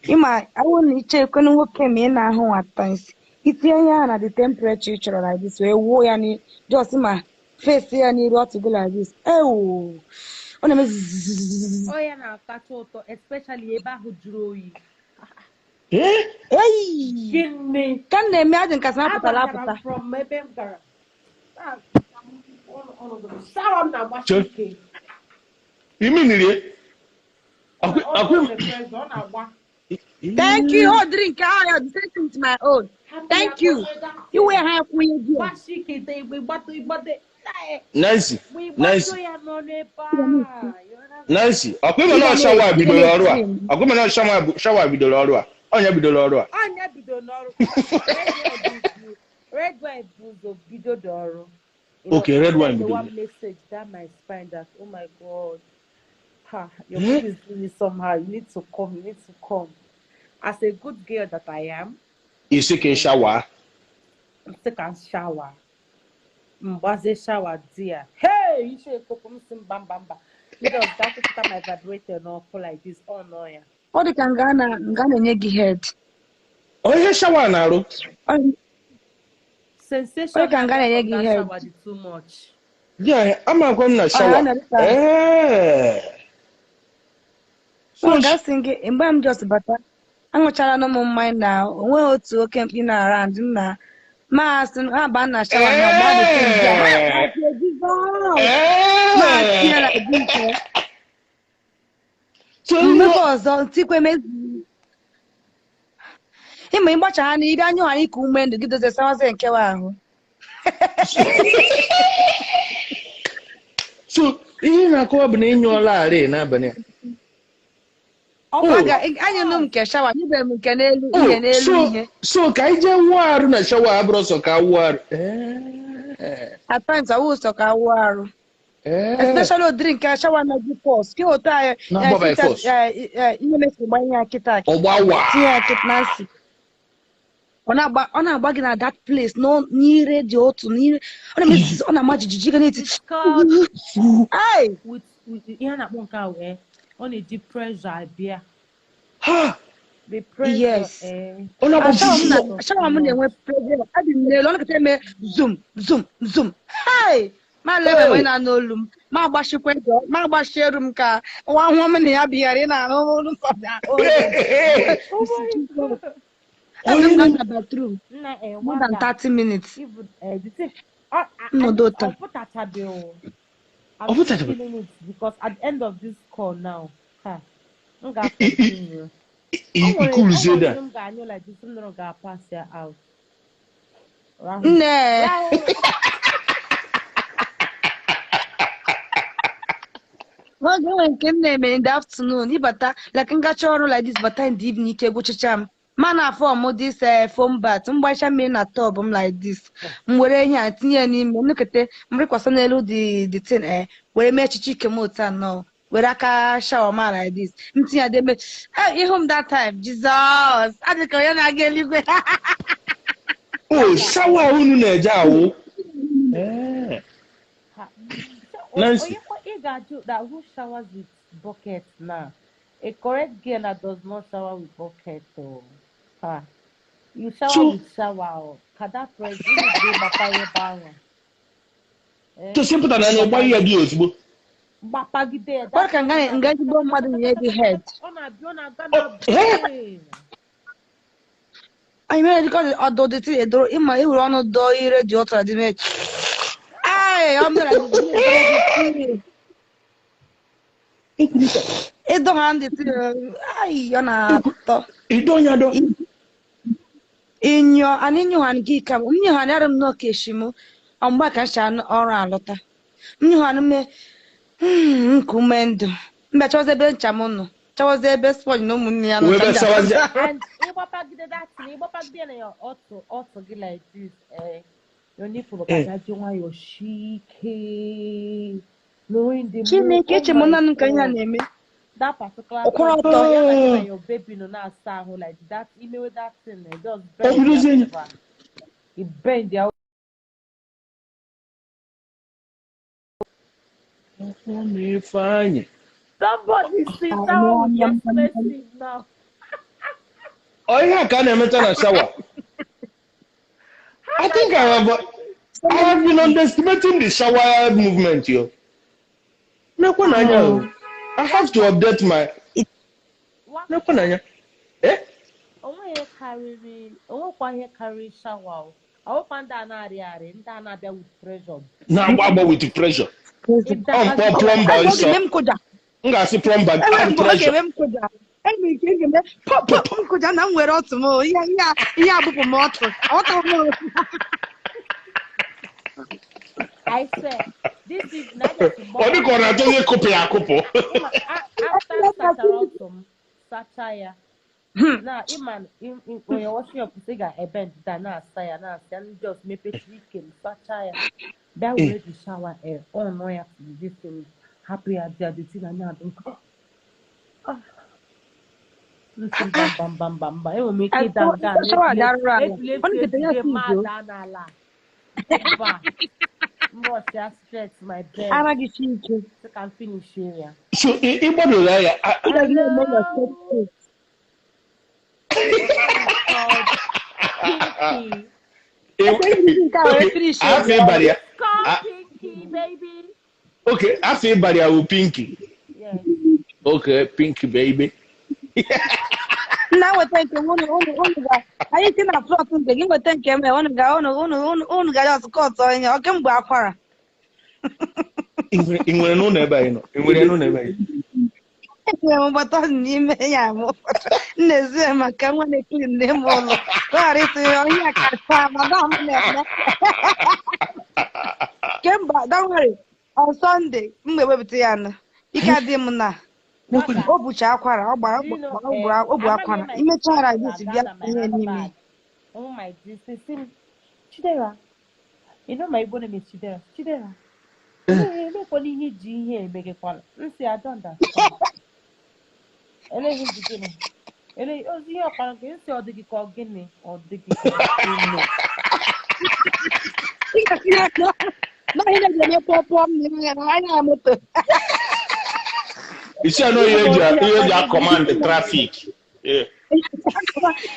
[SPEAKER 6] ịma awụ na iche ekwenu nwoke ma ị na-ahụ at times itinye ya na the temperature ị chọrọ like this wee wuo ya ni just ma face ya n'iru ọtụ gị like this ewo ọ na-eme zzzz
[SPEAKER 1] Ọ ya na-akacha ụtọ especially ebe ahụ jụrụ oyi.
[SPEAKER 4] Eh?
[SPEAKER 6] eyi
[SPEAKER 1] Gịnị?
[SPEAKER 6] ka m na-eme adị nkasị na-apụtara
[SPEAKER 1] Abatara
[SPEAKER 6] apụta
[SPEAKER 1] m from ebe m gara. Ah, ọnọdụ m. Shower m na-agbasi
[SPEAKER 4] Che.
[SPEAKER 1] ike.
[SPEAKER 4] Imi nirie.
[SPEAKER 1] Ọ
[SPEAKER 4] Akwa
[SPEAKER 1] nọ pressure, ọ na-agba.
[SPEAKER 6] Thank you. Oh, drink. Ah, yeah, the same thing with my own.
[SPEAKER 1] Hapụ ya
[SPEAKER 6] Thank
[SPEAKER 1] ka
[SPEAKER 6] you.
[SPEAKER 1] o nwee that
[SPEAKER 6] You wear high queen again.
[SPEAKER 1] gbasi ike dị igbe gbado ịgbado.
[SPEAKER 4] Nancy,
[SPEAKER 1] mgbe
[SPEAKER 4] Nancy,
[SPEAKER 1] ịgbado ya n'ọnụ ebe a, you understand?
[SPEAKER 4] Nancy, ọkwa ịma
[SPEAKER 6] Ị
[SPEAKER 4] na
[SPEAKER 6] ga
[SPEAKER 4] ọ shawa
[SPEAKER 6] na-eti
[SPEAKER 4] bidoro ọrụ a.
[SPEAKER 6] na-eti m.
[SPEAKER 4] Ọkwa ịma na ọ shawa bidoro ọrụ a. Ọnya bidoro ọrụ a.
[SPEAKER 1] Anya bido n'ọrụ. Red wine bụ red wine bụ ụzọ bido the ọrụ. You know,
[SPEAKER 4] Okay, red wine
[SPEAKER 1] send the
[SPEAKER 4] bidoro.
[SPEAKER 1] one message that my spine that, oh my God, ha, your
[SPEAKER 4] Eh?
[SPEAKER 1] body is doing it somehow. You need to come, you need to come. As a good girl that I am,
[SPEAKER 4] Isi ka ị shawa.
[SPEAKER 1] I'm sick and shower. Mgbaze shower dear. Hey, you should go from sim bam bam bam. You just got to put my vibrator no like this. Oh no, yeah.
[SPEAKER 6] Ọ dị ka nga na nga na-enye gị head.
[SPEAKER 4] Ọ ihe shawa na-arụ.
[SPEAKER 6] Ọ dị
[SPEAKER 1] Sensation
[SPEAKER 6] ka nga
[SPEAKER 1] na-abịa
[SPEAKER 6] na-enye
[SPEAKER 1] from
[SPEAKER 6] gị
[SPEAKER 1] that
[SPEAKER 6] head.
[SPEAKER 1] shower dị too much.
[SPEAKER 4] Yeah, amakwa m na
[SPEAKER 6] Ọ ya
[SPEAKER 4] shawa.
[SPEAKER 6] na-adị ka
[SPEAKER 4] Ee.
[SPEAKER 6] so
[SPEAKER 4] So
[SPEAKER 6] nga sị gị mgbe m just bata aṅụchara na ụmụ mmanya na onweghị otu oke mkpi na around m na maasị ha baa na shawa na gba the thing there. Ha
[SPEAKER 4] ee.
[SPEAKER 6] asị, "Jesus!" Ma tinye
[SPEAKER 4] Ee.
[SPEAKER 6] na this, eh.
[SPEAKER 4] So ihe
[SPEAKER 6] Mmekọ ọzọ ntikwe mezi ịma ịgbacha ha na iri anya ghara iku ume ndụ gị dozie sawazie nkewa ahụ.
[SPEAKER 4] So ihe ị na-akọwa bụ na ị nyụọla arị n'abalị a.
[SPEAKER 1] Of
[SPEAKER 4] Oh,
[SPEAKER 6] Aga anyụnụ m nke shawa nyụbeghị m nke n'elu ihe
[SPEAKER 4] oh,
[SPEAKER 6] n'elu
[SPEAKER 4] so
[SPEAKER 6] ihe.
[SPEAKER 4] so ka anyị jee wụọ arụ na shawa abụrụ sọ ka awụ arụ. Ee.
[SPEAKER 6] At times awụ sọ ka awụ arụ.
[SPEAKER 4] Ee.
[SPEAKER 6] Especially ụdịrị nke shawa na ji pọs ke otu anyị
[SPEAKER 4] Na-agba by
[SPEAKER 6] kịta
[SPEAKER 4] force.
[SPEAKER 6] ihe mesiri gbanye ya kịta
[SPEAKER 4] Ọgbawa.
[SPEAKER 6] tinye ya kịta na nsị. Ọ na-agba gị na that place n'ire dị otu n'ire ọ na-emesi ọ na-ama jijiji ga na-eti
[SPEAKER 1] It's called
[SPEAKER 6] ai
[SPEAKER 1] with ihe a na-akpọ nke a wee ọ na-eji pressure abịa.
[SPEAKER 4] Ha!
[SPEAKER 1] The pressure
[SPEAKER 6] yes.
[SPEAKER 4] Ọ na-agba
[SPEAKER 6] Ah, shawa m na
[SPEAKER 1] is
[SPEAKER 6] shawa m
[SPEAKER 1] too
[SPEAKER 6] na-enwe
[SPEAKER 1] much.
[SPEAKER 6] pressure adị m n'elu ọ nakọta eme zoom zoom zoom hai ma lebe
[SPEAKER 4] Hey!
[SPEAKER 6] onye na-anụ olu m ma agbachikwa ego ma agbachi eru m ka nwa nwa m na ya bịara ị na-anụ olu m
[SPEAKER 1] Oh my God.
[SPEAKER 6] Adị m
[SPEAKER 4] Onye
[SPEAKER 6] na
[SPEAKER 4] na
[SPEAKER 6] na bathroom
[SPEAKER 1] Nna
[SPEAKER 6] more than
[SPEAKER 1] nwata
[SPEAKER 6] 30 minutes
[SPEAKER 1] even the thing I
[SPEAKER 6] nnọdụ ụtọ
[SPEAKER 1] ọ pụtachabeghị o.
[SPEAKER 4] ọ
[SPEAKER 1] I'm still
[SPEAKER 4] pụtachabe.
[SPEAKER 1] feeling it because at the end of this call now, ha, m ga-continue. O nwere o
[SPEAKER 4] Ikuluzie
[SPEAKER 1] nwere
[SPEAKER 4] da.
[SPEAKER 1] ihe m ga-anyụ like this m nụrụ ga-pass ya out. Rahụ.
[SPEAKER 6] nne
[SPEAKER 1] Rahụ.
[SPEAKER 6] N'oge nwere nke m na-eme in the afternoon ịbata like ngacha ọrụ like this bata in the evening ike gwụchicha m ma na afọ m this foam bath mgbacha mmiri na tub m like this m were ihe a tinye ya n'ime nnukete m rịkwasị n'elu the thing were mee echichi ike m otu anọ were aka shower ma like this m tinye ya debe ihu m that time Jesus adị ka onye na-aga eluigwe.
[SPEAKER 4] Oh, shawa unu na-eje awụ. Ee.
[SPEAKER 1] Ha.
[SPEAKER 4] Nancy.
[SPEAKER 1] Onye kwa ị ga-ajụ that who showers with bucket now? A correct girl that does not shower with bucket oh. Ha. You shower
[SPEAKER 4] So
[SPEAKER 1] with shower oh. Ka that pressure unu ga-agbapa ebe ahụ. Eh?
[SPEAKER 4] so sịpụta na anya gbanye ya gị ozugbo.
[SPEAKER 1] Gbapagide ya
[SPEAKER 6] Ọ
[SPEAKER 1] that
[SPEAKER 6] ka
[SPEAKER 1] thing
[SPEAKER 6] nga
[SPEAKER 1] na-abịa
[SPEAKER 6] nga ezigbo mmadụ nye gị head.
[SPEAKER 1] ọ na-abịa ọ na-aga na
[SPEAKER 4] Oh, eh?
[SPEAKER 1] brain.
[SPEAKER 6] Anyị mere dịka ọdụ dị tị edoro ịma ewere ọnụ dọọ ire dị ọtọ dị mee. Ai, ọ mere dị
[SPEAKER 4] Ekwurịta.
[SPEAKER 6] ịdọ ha ndị tị ai ọ na-atọ.
[SPEAKER 4] Ịdọ ya dọ.
[SPEAKER 6] Ịnyọ ana ịnyụ ha gị ka m nyụ ha ara m n'oke eshi m ọ mgbe a ka m si anụ ọrụ alọta. M nyụ ha mme nku ume ndụ. Mba chọwazi ebe ncha m nọ chọwazi ebe sponge na ụmụnne ya nọ
[SPEAKER 4] Wee
[SPEAKER 6] ka
[SPEAKER 4] bịa
[SPEAKER 6] m ji
[SPEAKER 4] sawazie.
[SPEAKER 6] asa.
[SPEAKER 1] And ịgbapagide that thing, ịgbapagide na your ọtụ ọtụ gị like this, eh, your nipple
[SPEAKER 4] Eh.
[SPEAKER 1] ga-agaji nwayọọ shike. Knowing the move,
[SPEAKER 6] Chineke
[SPEAKER 1] oh
[SPEAKER 6] eche m
[SPEAKER 1] my
[SPEAKER 6] naanị nke ihe a
[SPEAKER 1] God.
[SPEAKER 6] na-eme.
[SPEAKER 1] That particular
[SPEAKER 6] Ọkwụrụ
[SPEAKER 1] pressure,
[SPEAKER 6] ọtọ.
[SPEAKER 1] ya na gị na
[SPEAKER 4] Oh.
[SPEAKER 1] your baby nọ na-asa ahụ like that, imewe that thing, eh, just
[SPEAKER 4] Ọ
[SPEAKER 1] bend ya
[SPEAKER 4] bidozie ya.
[SPEAKER 1] over. It bend ya
[SPEAKER 4] Afọ m Ifeanyị.
[SPEAKER 1] Somebody sit down will be expensive now.
[SPEAKER 4] Ọ ihe a ka a na-emeta na shawa. I think I have been underestimating the shower movement yo. Nekwa n'anya o. I have to update my
[SPEAKER 1] Wa
[SPEAKER 4] nekwa n'anya. Eh?
[SPEAKER 1] onwe ihe karịrị onwekwa ihe karịrị shawa o. Ọwụkwa ndị a na-arị arị ndị a na-abịa with pressure.
[SPEAKER 4] Na-agba agba with pressure. Ọ mkpọ plumber
[SPEAKER 6] Oge
[SPEAKER 4] nsọ.
[SPEAKER 6] eme m kụja.
[SPEAKER 4] M ga-asị plumber
[SPEAKER 6] Enwere
[SPEAKER 4] add
[SPEAKER 6] mgbe ọ
[SPEAKER 4] pressure.
[SPEAKER 6] ga-eme m kụja. Enwere ike ga-eme pop pop m kụja na m were ọtụ m o. Ihe ihe ihe abụpụ m ọtụ. Aghọtaghị m.
[SPEAKER 1] I swear, this is not just
[SPEAKER 4] Ọ dị ka ọ na-achọzi ịkụpụ ya akụpụ.
[SPEAKER 1] Ịma, after sachara ọtụ m, sacha ya. Na ịma onye washing your pussy ga-ebe ndịda na-asa ya na-asa ya, ndị ọzọ mepechiri ike m sacha ya. Bịa were the shower air on ya to this thing, hapụ ya dị adị na na-adị nkọ. Ah, nsị mba mba mba mba mba, enwere m ike ịda nga a
[SPEAKER 6] Shower ga-arụrụ ala.
[SPEAKER 1] ebule
[SPEAKER 6] Ọ na-ekete ya
[SPEAKER 1] ejide ma
[SPEAKER 6] si izo.
[SPEAKER 1] daa n'ala. Mba, mbọchị ya stretch my bed
[SPEAKER 6] Ara gị si ike.
[SPEAKER 1] so ka m finish ya.
[SPEAKER 4] So ị gbadoro ya.
[SPEAKER 6] Ị ga na-eme your
[SPEAKER 1] Hello,
[SPEAKER 6] set.
[SPEAKER 1] it's called Pinky.
[SPEAKER 6] Eke iji nke a wee
[SPEAKER 4] Okay,
[SPEAKER 6] finish
[SPEAKER 4] afọ
[SPEAKER 6] ya.
[SPEAKER 4] ịbara ya.
[SPEAKER 1] It's called
[SPEAKER 4] Ah,
[SPEAKER 1] Pinky, baby.
[SPEAKER 4] okay, afọ ịbara ya wụ Pinky.
[SPEAKER 1] Yes.
[SPEAKER 4] Okay, Pinky baby.
[SPEAKER 6] Nna nweta nke m unu unu unu ga anyị si na plọt nke gị nweta nke m unu ga unu unu unu unu ga just kọt onye ọ kemgbe akwara.
[SPEAKER 4] Ị nwere n'ụlọ ebe anyị nọ? Ị nwere n'ụlọ ebe anyị?
[SPEAKER 6] Enwere m mgbata ọ dị n'ime ya m nna-ezi ya maka nwa na-ekiri n'ime ụlọ ka ọ ghara ịsị onye a kacha madam na-eme. Kemgbe don't worry, on Sunday m ga-ewepụta ya nụ ike adịghị m na
[SPEAKER 1] Waga,
[SPEAKER 6] o bucha akwara ọ gbara
[SPEAKER 1] do you know,
[SPEAKER 6] o bu
[SPEAKER 1] amaghị
[SPEAKER 6] akwara
[SPEAKER 1] my
[SPEAKER 6] imechara
[SPEAKER 1] sister
[SPEAKER 6] gị
[SPEAKER 1] gaa
[SPEAKER 6] bịa
[SPEAKER 1] na my
[SPEAKER 6] tinye n'ime.
[SPEAKER 1] handbag. Oh my this is him. Chidera, you know my Igbo name is Chidera. Chidera, elekwana ihe iji ihe emegekwana. Nsị, I don't understand. Ele ihe ji gịnị? Ele ozi ihe ọkpara nke nsị ọ dị gị ka ọ gịnị? Ọ dị gị ka ọ gịnị?
[SPEAKER 6] Ị ga-asị ya na ihe na-eme pọpọ m n'ime ya na anya ya moto.
[SPEAKER 4] Isi anọ ihe eji ihe eji command the traffic. Yeah.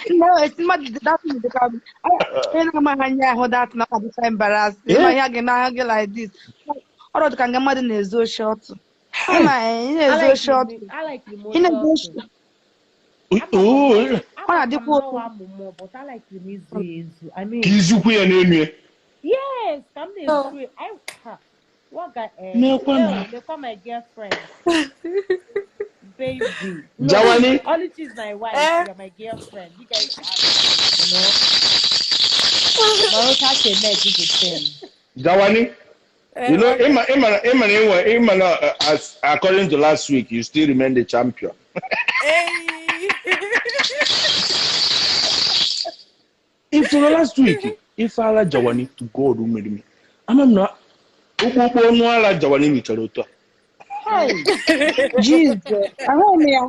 [SPEAKER 6] No, it's mmadụ dị that thing dịka onye na-amaghị anya ahụ that na ọ dịcha embarrassed. Ịma
[SPEAKER 4] Yeah.
[SPEAKER 6] ihe a ga-eme ahụ gị like this. Ọrụ dị ka nga mmadụ na-ezu oshi ọtụ. Ịma ị
[SPEAKER 1] I
[SPEAKER 6] na-ezu
[SPEAKER 1] like
[SPEAKER 6] oshi ọtụ.
[SPEAKER 1] I like
[SPEAKER 6] Ị
[SPEAKER 1] imoto
[SPEAKER 6] na-ezu
[SPEAKER 1] ọtụ.
[SPEAKER 6] oshi
[SPEAKER 1] Amakwa m
[SPEAKER 4] Oh,
[SPEAKER 6] ọ
[SPEAKER 1] amakwa m
[SPEAKER 6] na-adịkwa ụtọ.
[SPEAKER 1] n'ọwa amụmụ, but I like m izu ezu. I
[SPEAKER 4] ka
[SPEAKER 1] mean,
[SPEAKER 4] izukwu ya n'elu ya.
[SPEAKER 1] yes, ka m na-ezu e- I ha waga
[SPEAKER 4] N'ekwe na.
[SPEAKER 1] lekwa my girlfriend. Baby. No,
[SPEAKER 4] Jawani.
[SPEAKER 1] Oluchi is my wife.
[SPEAKER 5] Eh?
[SPEAKER 1] You're my girlfriend. You guys are, you know. Maroka Shemed is the thing.
[SPEAKER 4] Jawani.
[SPEAKER 5] Eh,
[SPEAKER 4] You know,
[SPEAKER 5] Waga.
[SPEAKER 4] Ima, as according to last week, you still remain the champion.
[SPEAKER 5] Hey.
[SPEAKER 4] If to the last week, if ala Jawani to God who made me, I'm not. Ukpukpu ọnụ ala Jawani mechara otu a.
[SPEAKER 1] Hey,
[SPEAKER 6] Jesus, ahụghị m ya.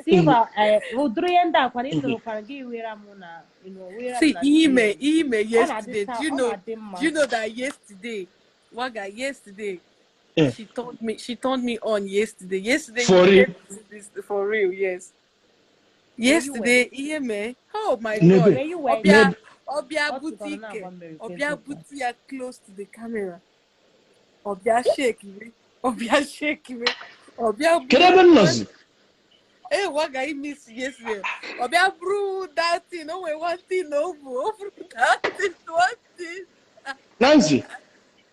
[SPEAKER 1] Silva, ụdịrị ihe ndị a kwara ịnụrụkwara gị were m na, you know, were m
[SPEAKER 5] See,
[SPEAKER 1] na
[SPEAKER 5] email,
[SPEAKER 1] DM.
[SPEAKER 5] email
[SPEAKER 1] Ọ
[SPEAKER 5] yesterday.
[SPEAKER 1] na-adịcha,
[SPEAKER 5] Do you
[SPEAKER 1] ọ
[SPEAKER 5] know?
[SPEAKER 1] na-adị mma.
[SPEAKER 5] Do you know that yesterday, Waga, yesterday,
[SPEAKER 4] Eh,
[SPEAKER 5] she turned me on yesterday. Yesterday,
[SPEAKER 4] For
[SPEAKER 5] you
[SPEAKER 4] real.
[SPEAKER 5] came to this for real, yes.
[SPEAKER 1] Were you wet?
[SPEAKER 5] Yesterday, email. Oh my God.
[SPEAKER 4] N'ebe.
[SPEAKER 1] Were you wet?
[SPEAKER 5] Obia,
[SPEAKER 4] N'ebe.
[SPEAKER 5] Obia
[SPEAKER 1] Ọ tụkọrọ
[SPEAKER 5] boutique,
[SPEAKER 1] na-agba mmiri
[SPEAKER 5] Obia
[SPEAKER 1] eziokwu.
[SPEAKER 5] boutique close to the camera. Obia shake me. Obia shake me. Obia
[SPEAKER 4] Kedu ebe m
[SPEAKER 5] buru
[SPEAKER 4] nọzi?
[SPEAKER 5] Hey, Waga, you miss yesterday. Obia buru that thing. Oh, wait, one thing, no, bro. That thing, one thing.
[SPEAKER 4] Nancy,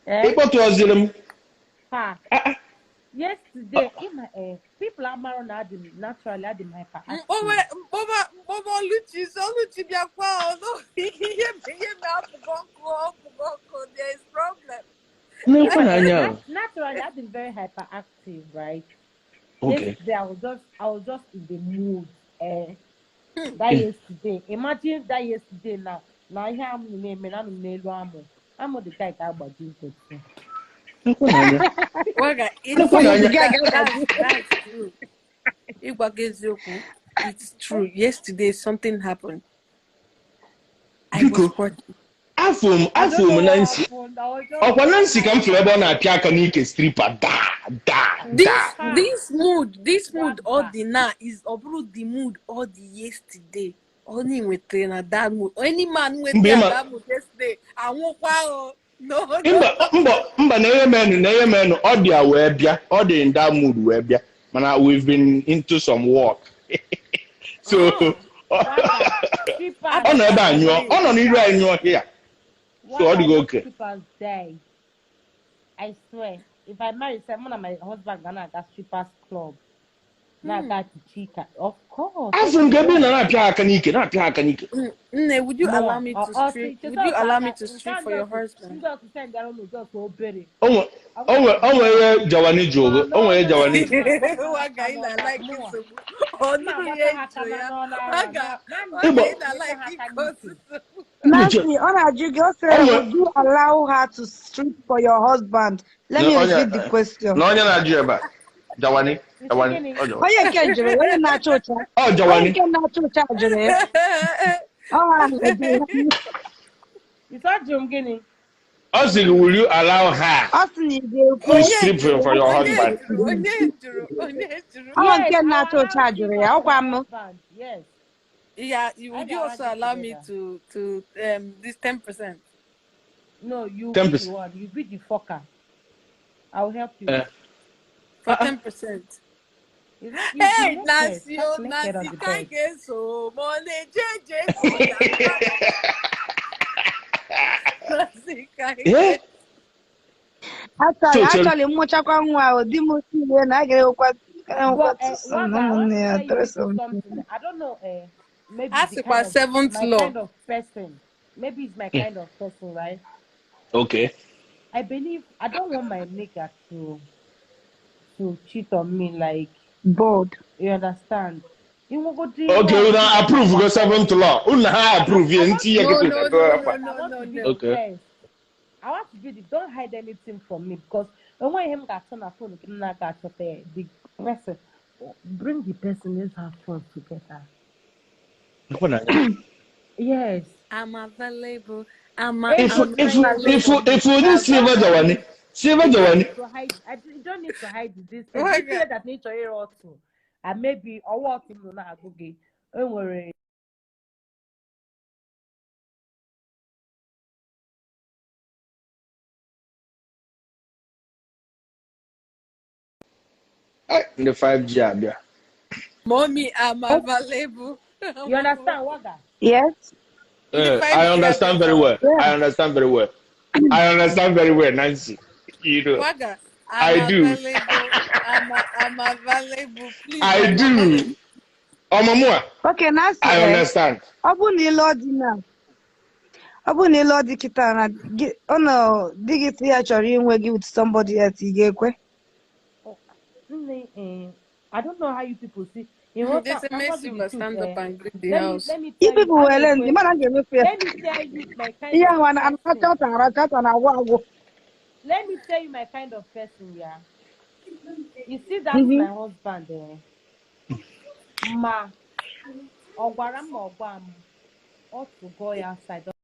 [SPEAKER 1] Eh?
[SPEAKER 4] ịkpọtụọziri m.
[SPEAKER 1] Ha.
[SPEAKER 4] Ah, ah.
[SPEAKER 1] Yesterday, ịma people amara na adị m naturally adị m hyperactive.
[SPEAKER 5] Mkpọba mkpọba Oluchi so Oluchi bịakwa ọzọ ihe ihe me apụgo ọkụ ọpụgo ọkụ there is problem.
[SPEAKER 4] N'ekwe na anya ahụ.
[SPEAKER 1] Naturally, I've been very hyperactive, right?
[SPEAKER 4] Okay.
[SPEAKER 1] Yesterday, I was just in the mood. That
[SPEAKER 4] Eh.
[SPEAKER 1] yesterday, imagine that yesterday now. Now here I'm name and I'm n'elu amụ. Amụ the guy ga-agbaji nkechi.
[SPEAKER 4] N'ekwe na anya.
[SPEAKER 5] Waga, it's
[SPEAKER 4] N'ekwe na
[SPEAKER 6] The
[SPEAKER 4] anya.
[SPEAKER 6] guy
[SPEAKER 5] that,
[SPEAKER 6] ga-agbaji.
[SPEAKER 5] that's true. Ịgwa gị eziokwu, it's true. Yesterday something happened. I was
[SPEAKER 4] Biko,
[SPEAKER 5] working.
[SPEAKER 4] afọ m
[SPEAKER 1] I don't
[SPEAKER 4] afọ
[SPEAKER 1] know
[SPEAKER 4] m
[SPEAKER 1] what
[SPEAKER 4] Nancy.
[SPEAKER 1] happened. I was just
[SPEAKER 4] Ọkwa Nancy ka m fụrụ ebe ọ na-apịa aka n'ike stripper daa daa
[SPEAKER 5] This
[SPEAKER 4] daa.
[SPEAKER 1] ha
[SPEAKER 5] this mood, this mood all
[SPEAKER 1] waga.
[SPEAKER 5] the now is ọ bụrụ the mood all the yesterday. Only nwetara na that mood. Any man
[SPEAKER 4] Mgbe
[SPEAKER 5] nwetara
[SPEAKER 4] ịma
[SPEAKER 5] that mood yesterday, anwụkwa o. No, no.
[SPEAKER 4] mba mba mba na ihe menụ na ihe menụ ọ dị a wee bịa ọ dị in that mood wee bịa mana we've been into some work so
[SPEAKER 5] Oh.
[SPEAKER 1] Waga.
[SPEAKER 4] ọ nọ ebe a
[SPEAKER 1] Strippers
[SPEAKER 4] nyụọ ọ nọ n'iru anyị nyụọ here so ọ
[SPEAKER 1] Waga, I
[SPEAKER 4] dịgo
[SPEAKER 1] love
[SPEAKER 4] oke.
[SPEAKER 1] strippers die. I swear. If I marry someone and my husband gonna go strippers club. Na-aga Chika. Of course.
[SPEAKER 4] Afọ nke ebe ị nọ na-apịa aka n'ike, na-apịa aka n'ike.
[SPEAKER 5] Nne, would you allow
[SPEAKER 1] No,
[SPEAKER 5] me to strip? Would you allow me to strip for your husband?
[SPEAKER 1] Ndị ọtụ send ara ụlọ just obere.
[SPEAKER 4] O nwe ihe Jawani ji ogo, o nwe ihe Jawani ji.
[SPEAKER 5] Waga, ị na-like nsogbu. Ọ nụrụ ihe jụrụ ya. Waga, waga,
[SPEAKER 4] Igbo.
[SPEAKER 5] ị na-like iko nsogbu.
[SPEAKER 6] Nancy, ọ na-ajụ gị, ọ sịrị,
[SPEAKER 4] Onwe-
[SPEAKER 6] would you allow her to strip for your husband? Let me
[SPEAKER 4] Na onye-
[SPEAKER 6] repeat the question.
[SPEAKER 4] Na onye na-ajụ ebe a, Jawani, Jawani, ọ Jawani.
[SPEAKER 6] Onye nke jụrụ ya, onye na-acha ụcha.
[SPEAKER 4] Ọ
[SPEAKER 6] Onye
[SPEAKER 4] Jawani.
[SPEAKER 6] nke na-acha ụcha jụrụ ya. Ọ ha na-ajụ ya.
[SPEAKER 1] Isi ọ jụrụ m gịnị?
[SPEAKER 4] Ọ sị gị, will you allow her
[SPEAKER 6] Ọ sị na ị ga-ekwe.
[SPEAKER 4] to strip for your
[SPEAKER 5] Onye
[SPEAKER 4] husband?
[SPEAKER 5] jụrụ, onye jụrụ, onye jụrụ.
[SPEAKER 6] Ọ
[SPEAKER 1] Yes,
[SPEAKER 6] nke
[SPEAKER 1] I
[SPEAKER 6] na-acha
[SPEAKER 1] will
[SPEAKER 6] ụcha
[SPEAKER 1] allow
[SPEAKER 6] jụrụ
[SPEAKER 1] you
[SPEAKER 6] ya,
[SPEAKER 1] for
[SPEAKER 6] ọkwa
[SPEAKER 1] your
[SPEAKER 6] m.
[SPEAKER 1] husband. Yes.
[SPEAKER 5] Yeah, you,
[SPEAKER 1] I
[SPEAKER 5] would you
[SPEAKER 1] ga-allow
[SPEAKER 5] also
[SPEAKER 1] you
[SPEAKER 5] allow me
[SPEAKER 1] together.
[SPEAKER 5] to this 10%?
[SPEAKER 1] No, you be the
[SPEAKER 4] 10%.
[SPEAKER 1] one. You be the fucker. I will help you.
[SPEAKER 4] Eh.
[SPEAKER 5] For 10%.
[SPEAKER 1] You be
[SPEAKER 5] Hey,
[SPEAKER 1] naked.
[SPEAKER 5] Nancy,
[SPEAKER 1] Start
[SPEAKER 5] oh,
[SPEAKER 1] naked on
[SPEAKER 5] Nancy,
[SPEAKER 1] the
[SPEAKER 5] can't
[SPEAKER 1] bed.
[SPEAKER 5] get so money, JJ. Nancy, can't
[SPEAKER 4] Eh?
[SPEAKER 5] get.
[SPEAKER 6] Actually,
[SPEAKER 4] So, chere.
[SPEAKER 6] actually, mmụchakwa nwa ahụ, di m tinye na a ga-enwekwa
[SPEAKER 1] But
[SPEAKER 6] tụsọ na
[SPEAKER 1] Waga, I want
[SPEAKER 6] ụmụnne
[SPEAKER 1] to
[SPEAKER 6] ya
[SPEAKER 1] tell you people
[SPEAKER 6] three
[SPEAKER 1] something. I don't know. Maybe
[SPEAKER 5] Ask
[SPEAKER 1] the
[SPEAKER 5] about
[SPEAKER 1] kind of
[SPEAKER 5] seventh
[SPEAKER 1] my
[SPEAKER 5] law.
[SPEAKER 1] kind of person. Maybe it's my kind of person, right?
[SPEAKER 4] Okay.
[SPEAKER 1] I believe I don't want my nigga to cheat on me. Like,
[SPEAKER 6] Bold.
[SPEAKER 1] you understand? You will go do
[SPEAKER 4] Okay, una approve go seventh law. Una ha approve
[SPEAKER 1] I
[SPEAKER 4] ye
[SPEAKER 1] want
[SPEAKER 4] nti
[SPEAKER 1] to
[SPEAKER 4] ye
[SPEAKER 5] No,
[SPEAKER 4] kete
[SPEAKER 5] no,
[SPEAKER 4] na
[SPEAKER 5] no,
[SPEAKER 4] go
[SPEAKER 5] no,
[SPEAKER 4] apa.
[SPEAKER 1] I
[SPEAKER 5] no,
[SPEAKER 1] want
[SPEAKER 5] no,
[SPEAKER 1] to be
[SPEAKER 5] no.
[SPEAKER 1] the
[SPEAKER 4] Okay.
[SPEAKER 1] best. I want to be the don't hide anything from me because when him got on a phone, him not got the person bring the person, let's have fun together. Yes.
[SPEAKER 5] I'm available. I'm
[SPEAKER 4] If
[SPEAKER 5] I'm
[SPEAKER 4] if
[SPEAKER 5] available.
[SPEAKER 4] if if onye silver Jawani, silver
[SPEAKER 1] You don't
[SPEAKER 4] Jawani.
[SPEAKER 1] need to hide. You don't need to hide this thing. If
[SPEAKER 5] Waga.
[SPEAKER 1] you that nature here also, and maybe ọwọ́ ọtún nọ na-agụ gị, enwere
[SPEAKER 4] Ndị 5G abịa.
[SPEAKER 5] Mommy, I'm available.
[SPEAKER 1] You understand, Waga?
[SPEAKER 6] Yes.
[SPEAKER 5] The
[SPEAKER 4] I
[SPEAKER 5] 5G
[SPEAKER 4] understand very well.
[SPEAKER 6] Yeah.
[SPEAKER 4] I understand very well. I understand very well, Nancy. You know.
[SPEAKER 5] Waga, I'm
[SPEAKER 4] I do.
[SPEAKER 5] available. I'm available. Please,
[SPEAKER 4] I
[SPEAKER 5] I'm
[SPEAKER 4] do.
[SPEAKER 5] available.
[SPEAKER 4] Ọmụmụ
[SPEAKER 6] Okay, Nancy,
[SPEAKER 4] I
[SPEAKER 6] eh,
[SPEAKER 4] understand.
[SPEAKER 6] ọ bụ na ịlụọ di na ọ bụ na ịlụọ di kịta na gị ọ nọ di gị sị ya chọrọ inwe gị with somebody else, ị ga-ekwe?
[SPEAKER 1] Oh, nne, I don't know how you people see. You know,
[SPEAKER 5] There's a
[SPEAKER 1] I'm
[SPEAKER 5] mess
[SPEAKER 1] the
[SPEAKER 5] you must
[SPEAKER 1] truth.
[SPEAKER 5] stand up and greet the
[SPEAKER 1] Let me
[SPEAKER 5] house.
[SPEAKER 1] let me
[SPEAKER 6] You
[SPEAKER 1] tell you.
[SPEAKER 6] people
[SPEAKER 1] I'm
[SPEAKER 6] were
[SPEAKER 1] a
[SPEAKER 6] ndị mana m ga-emefu ya.
[SPEAKER 1] Let me tell you my kind
[SPEAKER 6] Ihe
[SPEAKER 1] of
[SPEAKER 6] ahụ a na-aracha
[SPEAKER 1] person.
[SPEAKER 6] ọta aracha ọta na-agwụ agwụ.
[SPEAKER 1] Let me tell you my kind of person, yeah. You see, that's my husband. Eh? Ma, ọ gwara m ma ọ gwa m, ọ to go outside.